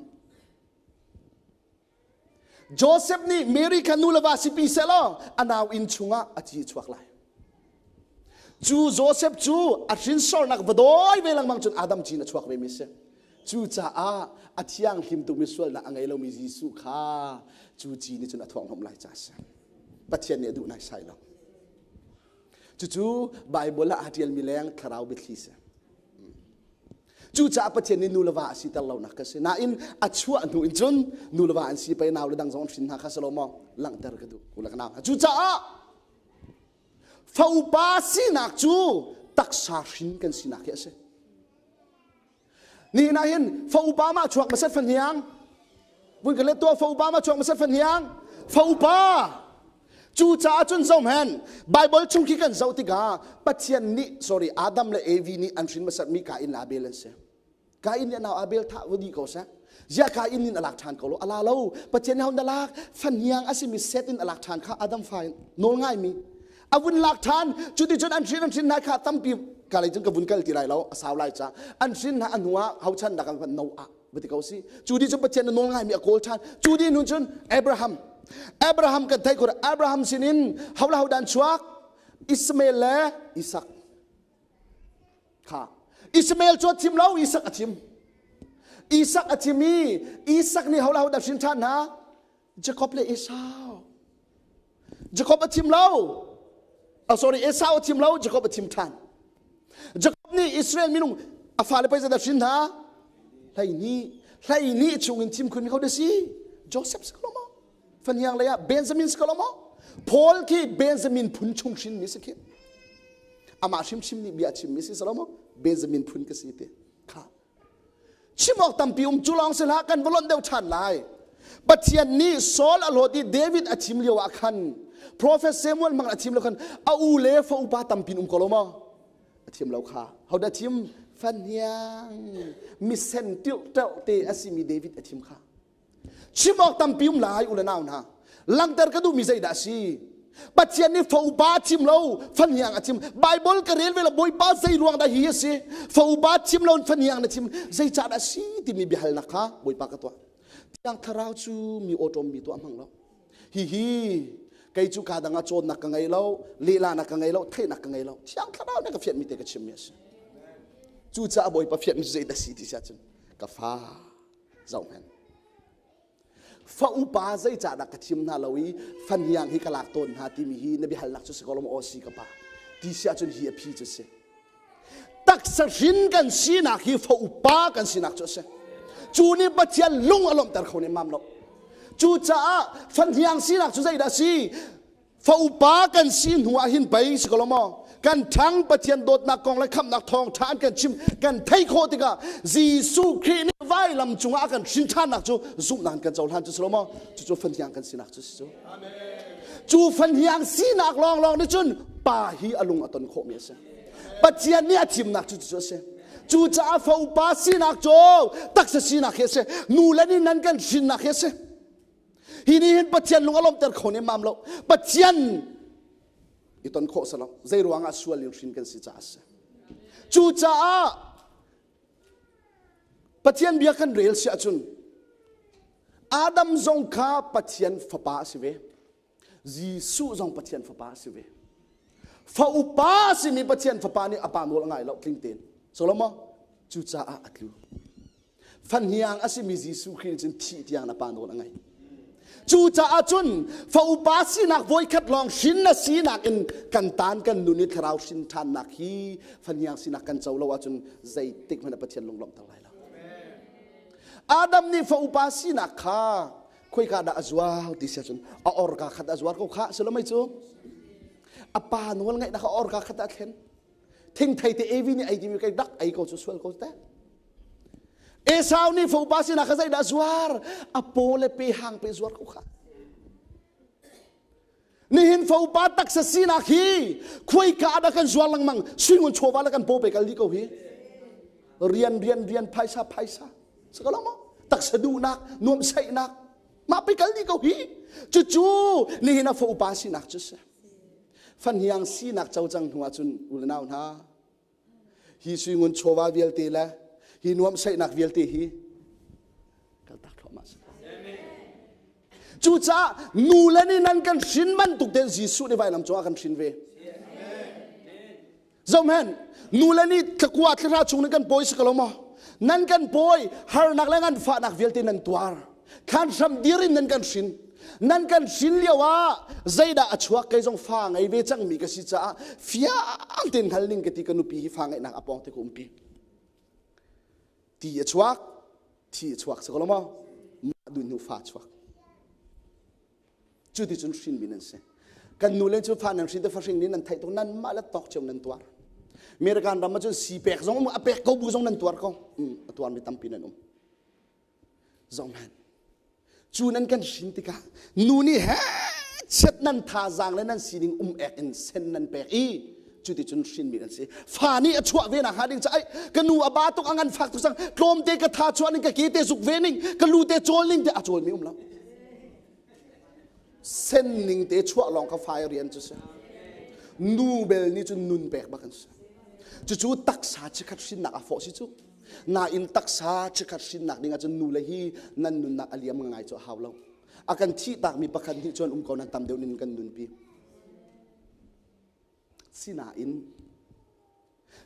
Joseph nih Mary kha nu le va sipi selaw a nau inn chungah a ci chuak lai. Cu Joseph cu a hrinsornak va dawi ve lengmang cun Adam cin a chuak ve mi si. Cucaah a thianghlim tukmi sualnak a ngei lomi Jesuh kha cu ci nih cun a thuanghnomh lai ca a si. Pathian nih a duh naisai lo. Cucu Baibal ah aa ṭialmi leng thlarau biathli si. Cucaah Pathian nih nu le va a siter lonak ka si. Nain a chuah hnu in cun nu le va an si pei nau le dang zong an hrin hna kha si lo maw langhter ka duh. U le ka nau hna. Cucaah faupa sinak cu taksa hrin kan sinak hi a si. Nihin ah hin fa upa ma chuak masat fahniang vun ka let tuah fa upa ma chuak masat fahniang fa upa cu caah cun zohhen Bible chung khi kan zoh tikah Pathian nih sorry Adam le Evi nih an hrin hmasat mi Kain le Abel an si Kain nih a nau Abel thah va dih ko seh ziah Kain nin a lak ṭhan ko lo a la lo Pathian nih hon na lak fahniang a simi set in a lak ṭhan kha Adam fa in nawl ngai mi a vun lak ṭhan cuticun an hrin an hrin hna kha tampi ka lei cun ka vun kal ti lai lo a sau lai ca an hrin hna a hnu ah hochan dak an Noah va ti ko si cu di cun Pathian na nawl ngaimi a kawl ṭhan cu di nun cun Abraham Abraham kan theih khur Abraham sinin hola ho dan chuak. Ismael le Isak. Kha. Ismael cu a thim lo, Isak a thim. Isak a thim i Isak nih ho le ho dah hrin ṭhan hna? Jacob le Esau. Jacob a thim lo. Oh, sorry, Esau a thim lo, Jacob a thim ṭhan. Jacob nih Israel minung a fale pei zeidah hrin hna? 12. 12 chungin thim khun mi ko da si? Joseph si ko maw? Faniang lei ah Benjamin si ko maw? Paul khi Benjamin phun chung hrin mi si khi. Amah hrimhrim nih bia chim mi si salo maw? Benjamin phun ka si te. Kha. Chim awk tampi um cu lawng si hlah kan va lonh deuh ṭhan lai. Pathian nih Saul a hlawt i David a thim lio ah khan Prophet Samuel hmang a thim lo khan a u le fa upa tampin um ko lo maw? A thim lo kha. Hodah thim? Fahniang misen ṭilhṭelh te a simi David a thim kha. Chim awk tampi um lai u le nau hna. Langhter ka duhmi zeidah a si? Pathian nih fa upa a chim lo, fahniang a chim. Bible ka rel ve lo, Bawipa zei ruang dah hi a si? Fa upa chim lo in fahniang na chim. Zeicah dah a si timi biahalnak kha Bawipa ka tuah. Thiang Thlarau cu mi awṭawm mi tuah hmang lo. Hihi kei cu ka dang ah cawnnak ka ngei lo, lehlanak ka ngei lo, theihnak ka ngei lo. Thiang Thlarau nih ka fianhmi te ka chimmi a si. Cucaah Bawipa fianhmi cu zeidah a si ti si ahcun ka fa zohhmanh fa upa zeicahdah ka thim hna lo i fahniang hi ka lak tawn hna timi hi na biahalnak cu si ko lo maw aw si ka pa ti si ahcun hi a phi cu si taksa hrin kan sinak hi fa upa kan sinak cu a si cu nih Pathian lung a lawmhter kho ne mam lo cucaah fahniang sinak cu zeidah a si Fa upa kan si hnu ah hin pei si ko lo maw? Kan ṭhang Pathian dawtnak kong le khamhnak thawngṭha an kan chim kan theih khawh tikah Jesuh Khrih nih vailam cungah a kan hrin ṭhannak cu zumhnak in kan cohlan cu si lo maw? Cucu fahniang kan sinak cu si cu. Cu fahniang sinak lawnglawng nih cun pa hi a lung a ton khawhmi a si. Pathian nih a thimnak cu cu a si. Cucaah fa upa sinak cu taksa sinak hi a si. Nu le nih nan kan hrinnak hi a si. Hi nih hin Pathian lung a lawmhter kho nemmam lo. Pathian i ton khawh si lo. Zei ruangah sual in hrin kan si caah a si. Cucaah Pathian bia kan rel si ahcun Adam zong kha Pathian fapa a si ve. Jesuh zong Pathian fapa a si ve. Fa upa a simi Pathian fapa nih a pa nawl a ngai lo tling tein. Solomon cucaah a tlu. Fahniang a simi Jesuh Khrih cun thih tiang na pa nawl a ngei. Cucaah cun fa upa sinak voikhat lawng hrin na sinak in kan tan kan nun i thlarau hrin ṭhannak hi fahniang sinak kan co lo ahcun zeitik hmanh ah Pathian lunglawmhter lai lo. Adam nih fa upa sinak kha khoika dah a zuar ti si ahcun a orka khat a zuar ko kha si lo mei cu a pa nawl ngaihnak a orka khat a thlen thingthei te Evi nih ei timi kai dak ei ko cu sual ko te Esau nih fopa sinah kha zeidah zuar a paw le pe hang pe zuar ko kha nihin fopa taksa sinak hi khuaika ah kan zuar lengmang suingun chawva le kan paw pe kal dih ko hi rian rian rian phaisa phaisa sakalo mo taksa duhnak nuamhsaihnak mah pe kal dih ko hi cucu nihin a fopa sinak cu si Fahniang sinak co cang hnu ahcun u le nau hna hi suingun chawva vialte le hi nuamhsaihnak vialte hi kaltak thluahmah si. Cucaah nu le nih nan kan hrin bantuk tein Jesuh nih vailam cungah kan hrin ve. Zohhmanh, nu le nih thlakua thlahra chung nan kan pawi si ko lo maw? Nan kan pawi, harnak le nganfahnak vialte nan tuar. Khan hram dir in nan kan hrin. Nan kan hrin lio ah zeidah a chuak kei zong fa ngei ve cangmi ka si caah fiang tein hngal ning ka ti ka nupi hi fa ngeihnak a pawng te ka umpi. Ti a chuak, thi a chuak si ko lo maw? Mah duh hnu fa a chuak. Cuticun hrinmi nan si. Kan nu le cu fa nan hrin te fahring nih nan theih tuk nan mah le tawk cio nan tuar. American ram ah cun si pek zong a pek ko bu zong nan tuar ko. A tuarmi tampi nan um. Zong man. Cu nan kan hrin tikah nu nih he chiat nan thazaang le nan sining um ek in sen nan pek i cuticun hrinmi nan si. Fa nih a chuah ve nak hnga ding ca ai ka nu a ba tuk a ngan fak tuk sang tlawmte ka tha chuah ning ka ke te zuk ve ning ka lu te cawl ning te a cawl mi um lo. Sen ning te chuah lawng kha fai rian cu si. Nu bel nih cun nun pek bak an si. Cucu taksa chikhat hrinnak a fawh si cu. Nain taksa chikhat hrinnak ding ahcun nu le hi nan nunnak a liam ngai cu a hau lo. A kan thih takmi pakhat nih cun um ko nan tam deuh nin kan nunpi. Sinain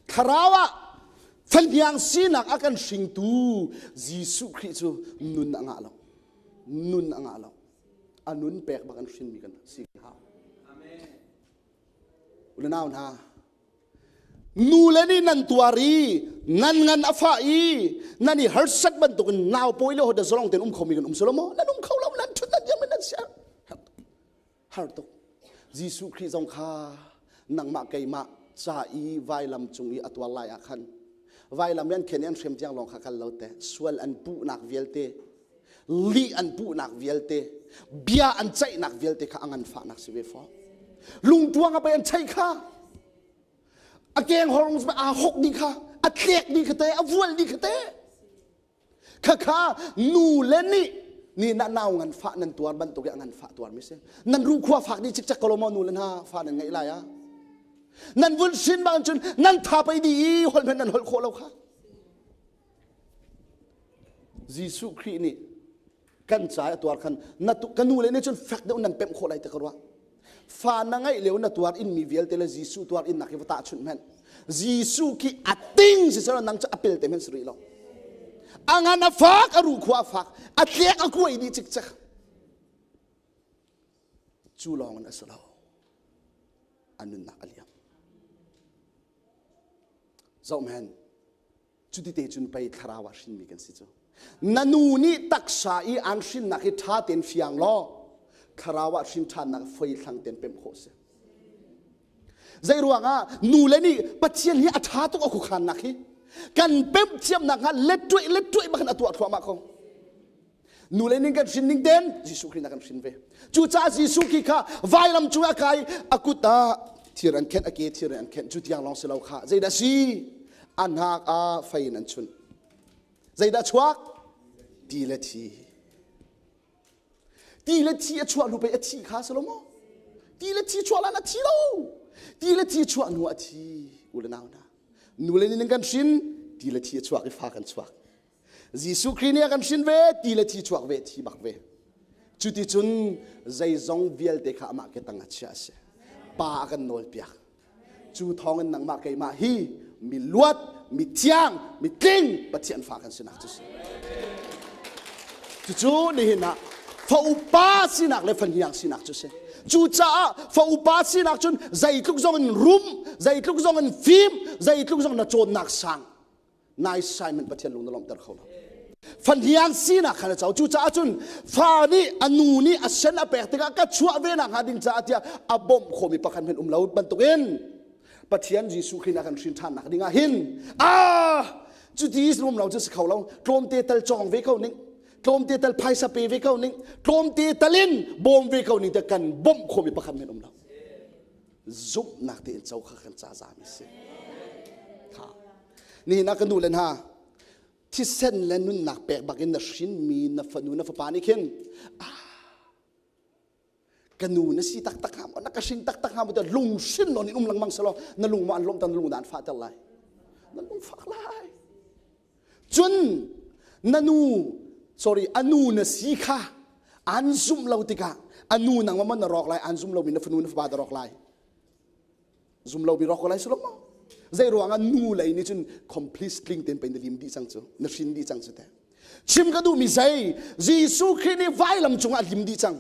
thlarau ah fahniang sinak a kan hringtu Jesuh Khrih cu nun a ngah lo. Nun a ngah lo. A nun pek bak an hrinmi kan si hau. Unau hna, nu le nih nan tuar i nan ngan a fah i nan i harsat bantukin nau pawi le hoda zalong tein um khomi kan um silo maw? Nan um kho lo, nan ṭhut nan diam nan siar. Har tuk. Jesuh Khrih zong kha nangmah keimah ca i vailam cung i a tuar lai ah khan vailam i an khen i an hrem tiang lawng kha kal lo te sual an puhnak vialte lih an puhnak vialte bia an ceihnak vialte kha a nganfahnak si ve fawn lungtuang a pei an cheih kha a keng horong aa hok dih kha a tlek dih kha te a vual dih kha te khakha nu le nih ni na nau ngan fah nan tuar bantuk i a ngan fah tuar mi si nan ru khua fak dih cikcek ko lo maw nu le hna fa nan ngeih lai ah nan vun sin bang cun nan tha pei di i holh hmanh nan holh khawh lo kha Jesuh Khrih nih kan ca a tuar khan na ka nu le nih cun fek deuh nan pemh khawh lai ti ka ruah. Fa na ngeih lio na tuar in mi vialte le Jesuh tuar in nak hi va tahchunh hmanh. Jesuh khi a ting si selo nang cu a pel te hmanh si rih lo. A ngan a fak, a ruh khua a fak, a tlek a kuai dih cikcek. Cu lawng in a si lo. A nunnak a liam. Zohhmanh, cuti te cun pei thlarau ah hrinmi kan si cu. Na nu nih taksa i aan hrinnak hi ṭha tein fiang law thlarau ah hrin ṭhannak foi thlang tein pemh khawh si. Zei ruangah nu le nih Pathian hi a ṭha tuk a khuakhannak hi kan pemh thiamnak hnga let tuih let tuih bak in a tuah thluahmah ko. Nu le ning kan hrin ning ten Jesuh Khrih na kan hrin ve. Cucaah Jesuh Khrih kha vailam cung ah kai a kut ah thir an khenh a ke thir an khenh cu tiang lawng si lo kha zeidah si a hnak ah fei in an chunh. Zeidah chuak? Ti le thi. Ti le thi a chuah hnu pei a thi kha si lo maw? Ti le thi chuah lan a thi lo. Ti le thi chuah hnu a thi u le nau hna. Nu le ning kan hrin ti le thi a chuak i fa kan chuak. Jesuh Khrih nih a kan hrin ve ti le thi chuak ve thi bak ve cuticun zeizong vialte kha amah ke tang ah chiah a si pa a kan nawl piak cu thawng in nangmah keimah hi mi luat mi thiang mi tling Pathian fa kan sinak cu si cucu nihin ah fa upa sinak le fahniang sinak cu si cucaah fa upa sinak cun zeitluk zong in rum zeitluk zong in fim zeitluk zong na cawnnak sang nai Simon Pathian lung na lawmhter kho lo fahniang sinak khan a co cucaah cun fa nih a nu nih a sen a pek tikah ka chuah ve nak hnga ding caah tiah a bawmh khomi pakhat hmanh um lo bantukin Pathian Jesuh Khrih na kan hrin ṭhan nak ding ah hin ah cuti rum lo cu si kho lo tlawmte tal cawng ve ko ning tlawmte tal phaisa pe ve ko ning tlawmte talin bawm ve ko ning te kan bawmh khomi pakhat hmanh um lo zumhnak tein co kha kan ca zami si kha nihin ah ka nu le hna thisen le nunnak pek bak in na hrinmi na fanu na fapa nih khin ah ka nu na si taktak hnga maw na ka hrin taktak hnga maw tiah lungsin nawn in um lengmang selaw na lung maw an lawmh na lung dah an fahter lai na lung fak lai Cun na nu, sorry, a nu na si kha an zumh lo tikah a nu nangmah man na rawk lai, an zum lomi na fanu na fapa na rawk lai. Zum lomi rawk ko lai sullam maw? Zei ruangah nu lei nih cun complete tling tein pei na lim dih cang cu, na hrin dih cang cu te. Chim ka duhmi zei, Jesuh Khrih nih vailam cungah a lim dih cang.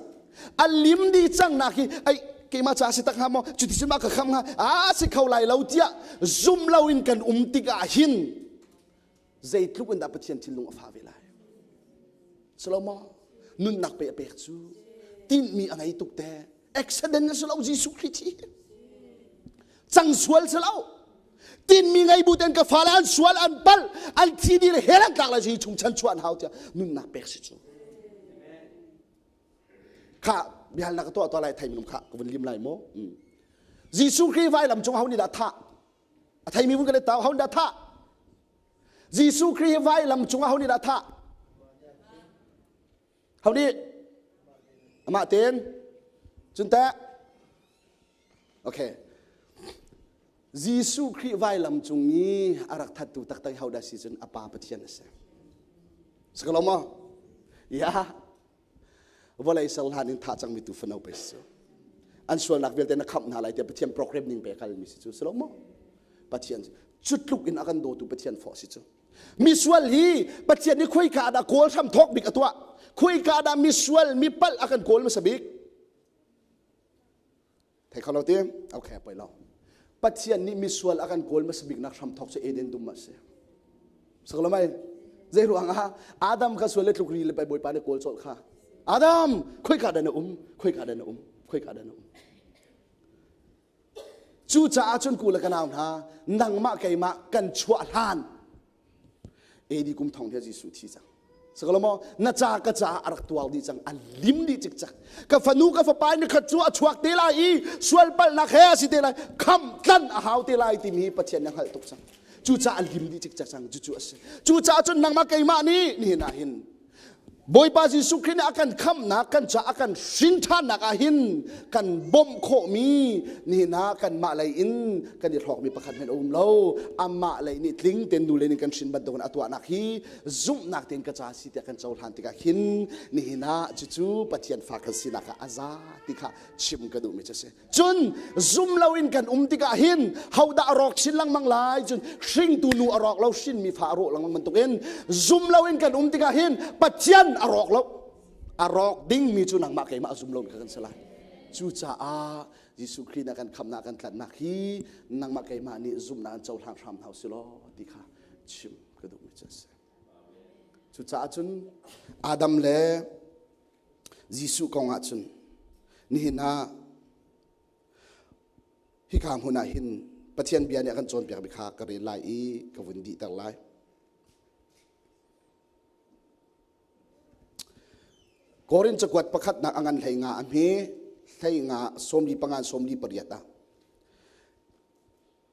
A lim dih cang nak hi ai keimah ca si tak hnga maw cuti cun mah ka kham hnga a si kho lai lo tiah zum loin kan um tikah hin zeitluk in dah Pathian thinlung a fa ve lai Salomo nunnak pe a pek cu tinhmi a ngei tuk te accident a si lo Jesuh Khrih thi cang sual si lo tinhmi ngei bu ten ka fale an sual an palh an thi dih le hell an tlak lai hi chung chan chuah an hau tiah nunnak pek si cu kha biahalnak ka tuah tuah lai thei minung kha ka vun lim lai maw Jesuh Khrih vailam cung ho nih dah thah a theimi vun ka let tau ho nih dah thah Jesuh Khrih vailam cung ah ho nih dah thah ho nih amah ten cun teh okay Jesuh Khrih vailam cung i a rak thattu taktak ho dah si cun a pa Pathian a si si ko lo maw ya vawlei ser hlan in thah cangmi tu fano pei si cu. An sualnak vialte na khamh hna lai tiah Pathian program ning pe kal mi si cu si lo maw? Pathian cu tluk in a kan dawtu Pathian fawh si cu. Misual hi Pathian nih khuika dah kawl hram thawk bik a tuah? Khuika dah misual mi palh a kan kawl hmasa bik? Thei kho lo ti? Okay, poi lo. Pathian nih misual a kan kawl hmasa bik nak hram thawk cu Eden dum ah si. Saklo mai? Zei ruang ah Adam kha sual le tluk ri le pai Bawipa nih kawl colh kha. Adam, khoika dah na um? Khoika dah na um? Khoika dah na um? Cucaah cun ku le ka nau hna, nangmah keimah kan chuah hlan AD kum thong he Jesuh thi cang. Sakalo maw? Na ca ka caah a rak tuar dih cang, a lim dih cikcek. Ka fanu ka fapa ni khat cu a chuak te lai i sual palhnak he a si te lai, khamh tlan a hau te lai timi hi Pathian nih a hngalh tuk cang. Cucaah a lim dih cikcek cang, cucu a si. Cucaah cun nangmah keimah nih nihin ah hin Bawipa Jesuh Khrih nih a kan khamhnak, kan ca a kan hrin ṭhannak ah hin kan bawmh khawhmi nihin ah kanmah lei in kan i hlawkmi pakhat hmanh a um lo. Amah lei nih tling tein nu lei nih kan hrin bantukin a tuahnak hi zumhnak tein ka ca si tiah kan cohlan tikah hin nihin ah cucu Pathian fa kan sinak ah a za ti kha chim ka duhmi cu a si. Cun zum loin kan um tikah hin hodah a rawk chin lengmang lai? Cun hringtu nu a rawk lo, hrinmi fa a rawh lengmang bantukin zum loin kan um tikah hin Pathian a rawk lo. A rawk dingmi cu nangmah keimah a zum lomi kha kan si lai. Cucaah Jesuh Khrih na kan khamhnak kan tlanhnak hi nangmah keimah nih zumhnak an cohlang hram hna usih law ti kha chim ka duhmi cu a si. Cucaah cun Adam le Jesuh kong ah cun nihin ah hika hmun ah hin Pathian bia nih a kan cawnpiakmi kha ka rel lai i ka vun dihter lai. Korin cakuat pakhatnak a ngan hlei nga a hme hlei nga sawmli pangan sawmli pariat ah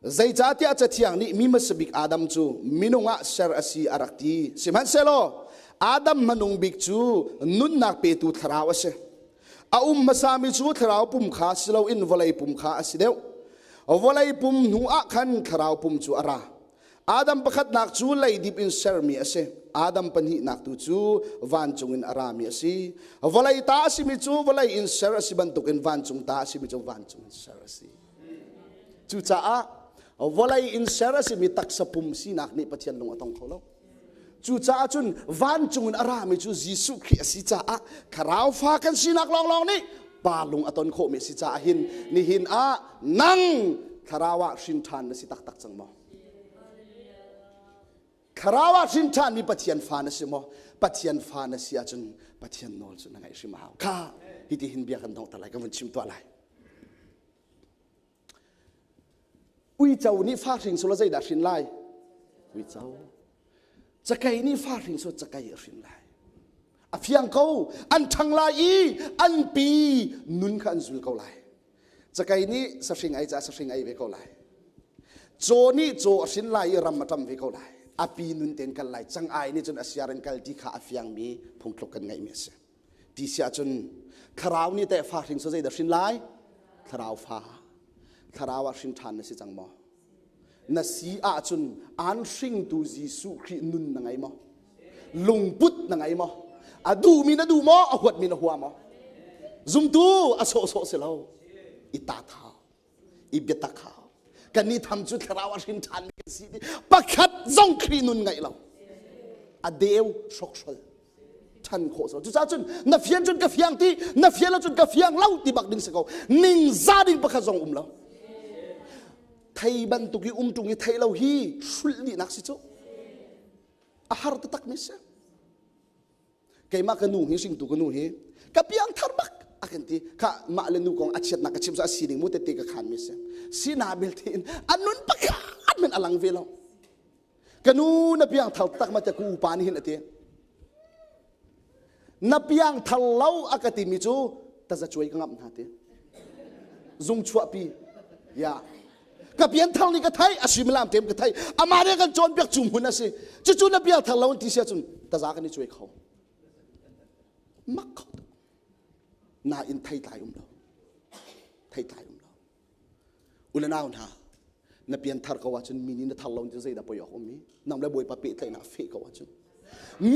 Zeicahtiah Cathiang nih mi hmasa bik Adam cu minung ah ser a si a rak ti. Sihmanhsehlaw Adam hmanung bik cu nunnak petu thlarau a si. A um hmasami cu thlarau pum kha si loin vawlei pum kha a si deuh. Vawlei pum hnu ah khan thlarau pum cu a ra. Adam pakhatnak cu leidip in sermi a si. Adam pahnihnak tu cu vancung in a rami a si. Vawlei ta a simi cu vawlei in ser a si bantukin vancung ta a simi cu vancung in ser a si. Cucaah vawlei in ser a simi taksa pum sinak nih Pathian lung a tong kho lo. Cucaah cun vancung in a rami cu Jesuh Khrih a si caah thlarau fa kan sinak lawnglawng nih pa lung a ton khawhmi a si caah hin nihin ah nang thlarau ah hrin ṭhan na si taktak cang maw? Thlarau ah hrin ṭhanmi Pathian fa na si maw? Pathian fa na si ahcun Pathian nawl cu na ngaih hrim a hau. Kha hiti hin bia kan donghter lai, kan vun chim tuah lai. Uico nih fa hring sula zeidah hrin lai? Uico. Cakei nih fa hring sula cakei a hrin lai. A fiang ko, an ṭhang lai i an pi nun kha an zul ko lai. Cakei nih sahring ei caah sahring ei ve ko lai. Caw nih caw a hrin lai i ram a ṭam ve ko lai. A pi nun tein kal lai. Cang-ai nih cun a siar in kal ti kha a fiangmi phungthluk kan ngeihmi a si. Ti si ahcun thlarau nih teh fa hring so zeidah hrin lai? Thlarau fa. Thlarau ah hrin ṭhan na si cang maw? Na si ahcun aan hringtu Jesuh Khrih nun na ngei maw? Lungput na ngei maw? A duhmi na duh maw? A huatmi na hua maw? Zumtu a sawhsawh si lo. I ta thau. I biatak hau. Kan nih tham cu thlarau a hrin ṭhanmi kan si ti pakhat zong Khrih nun ngaih lo. A deu hrokhrol. Ṭhan khawh so. Cucaah cun na fian cun ka fiang ti, na fian lo cun ka fiang lo ti bak ding si ko. Ningza ding pakhat zong um lo. Thei bantuk i um ṭung i thei lo hi hrulh dihnak si cu. A har taktak mi si. Keimah ka nu hi hringtu ka nu hi ka piang thar bak a kan ti kha mah le nu kong a chiatnak ka chim a sining mu tete ka khan mi si sina belte in a nun pakhat men a lang ve lo ka nu na piang thar tak ma te ku upa nih hin a ti na piang thar lo a ka timi cu taza cuai ka ngamh hna ti zung chuahpi ya ka pian thar nih ka thai a suimilam tem ka thai amah nih kan cawnpiak cu hmun a si cucu na piang thar lo an ti sia cun taza kan i cuai kho mak kho tuk nain theitlai um lo theitlai um lo ule nau hna na pian thar ko ahcun mi nih na thar lo cu zeidah poi awk um i nang le bawipa pehtlaihnak feh ko ahcun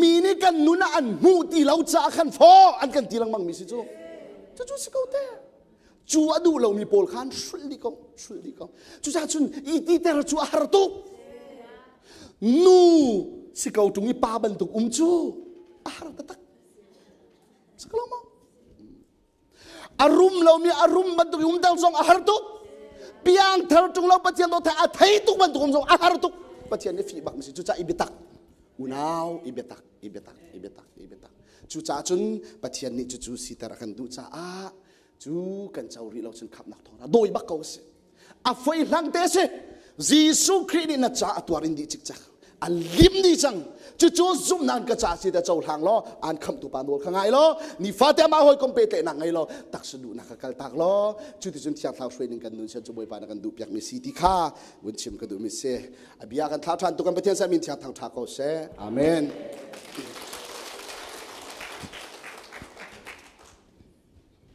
mi nih kan nun ah an hmuh ti lo caah khan faw an kan ti lengmang mi si cu cucu si ko te. Cu a duh lomi pawl khan hrulh dih ko, hrulh dih ko. Cucaah cun i titer cu a har tuk. Nu si ko ṭung i pa bantuk um cu a har taktak. Sakalo maw? A rum lomi a rum bantuk i um dal zong a har tuk. Piang thar ṭung lo Pathian dawt a thei tuk bantuk um zong a har tuk. Pathian nih fih bak mi si. Cucaah i biatak. Unau i biatak, i biatak, i biatak, i biatak. Cucaah cun Pathian nih cucu siter a kan duh caah cu kan co rih lo cun khamhnak thawngtha dawi bak ko a si. A foi hlang te a si. Jesuh Khrih nih na ca a tuar in dih cikcek. A lim dih cang. Cucu zumhnak ka ca si te cohlang law an khamhtu pa nawl kha ngai law nifate amah hawikom pehtlaihnak ngei law taksa duhnak kha kal tak law cuticun thiang thlarau hruai ning kan nun sian cu Bawipa na kan duh piakmi si ti kha vun chim ka duhmi si. A bia kan thlah ṭhan tu kan Pathian sa min thiang thang ṭha ko seh. Amen.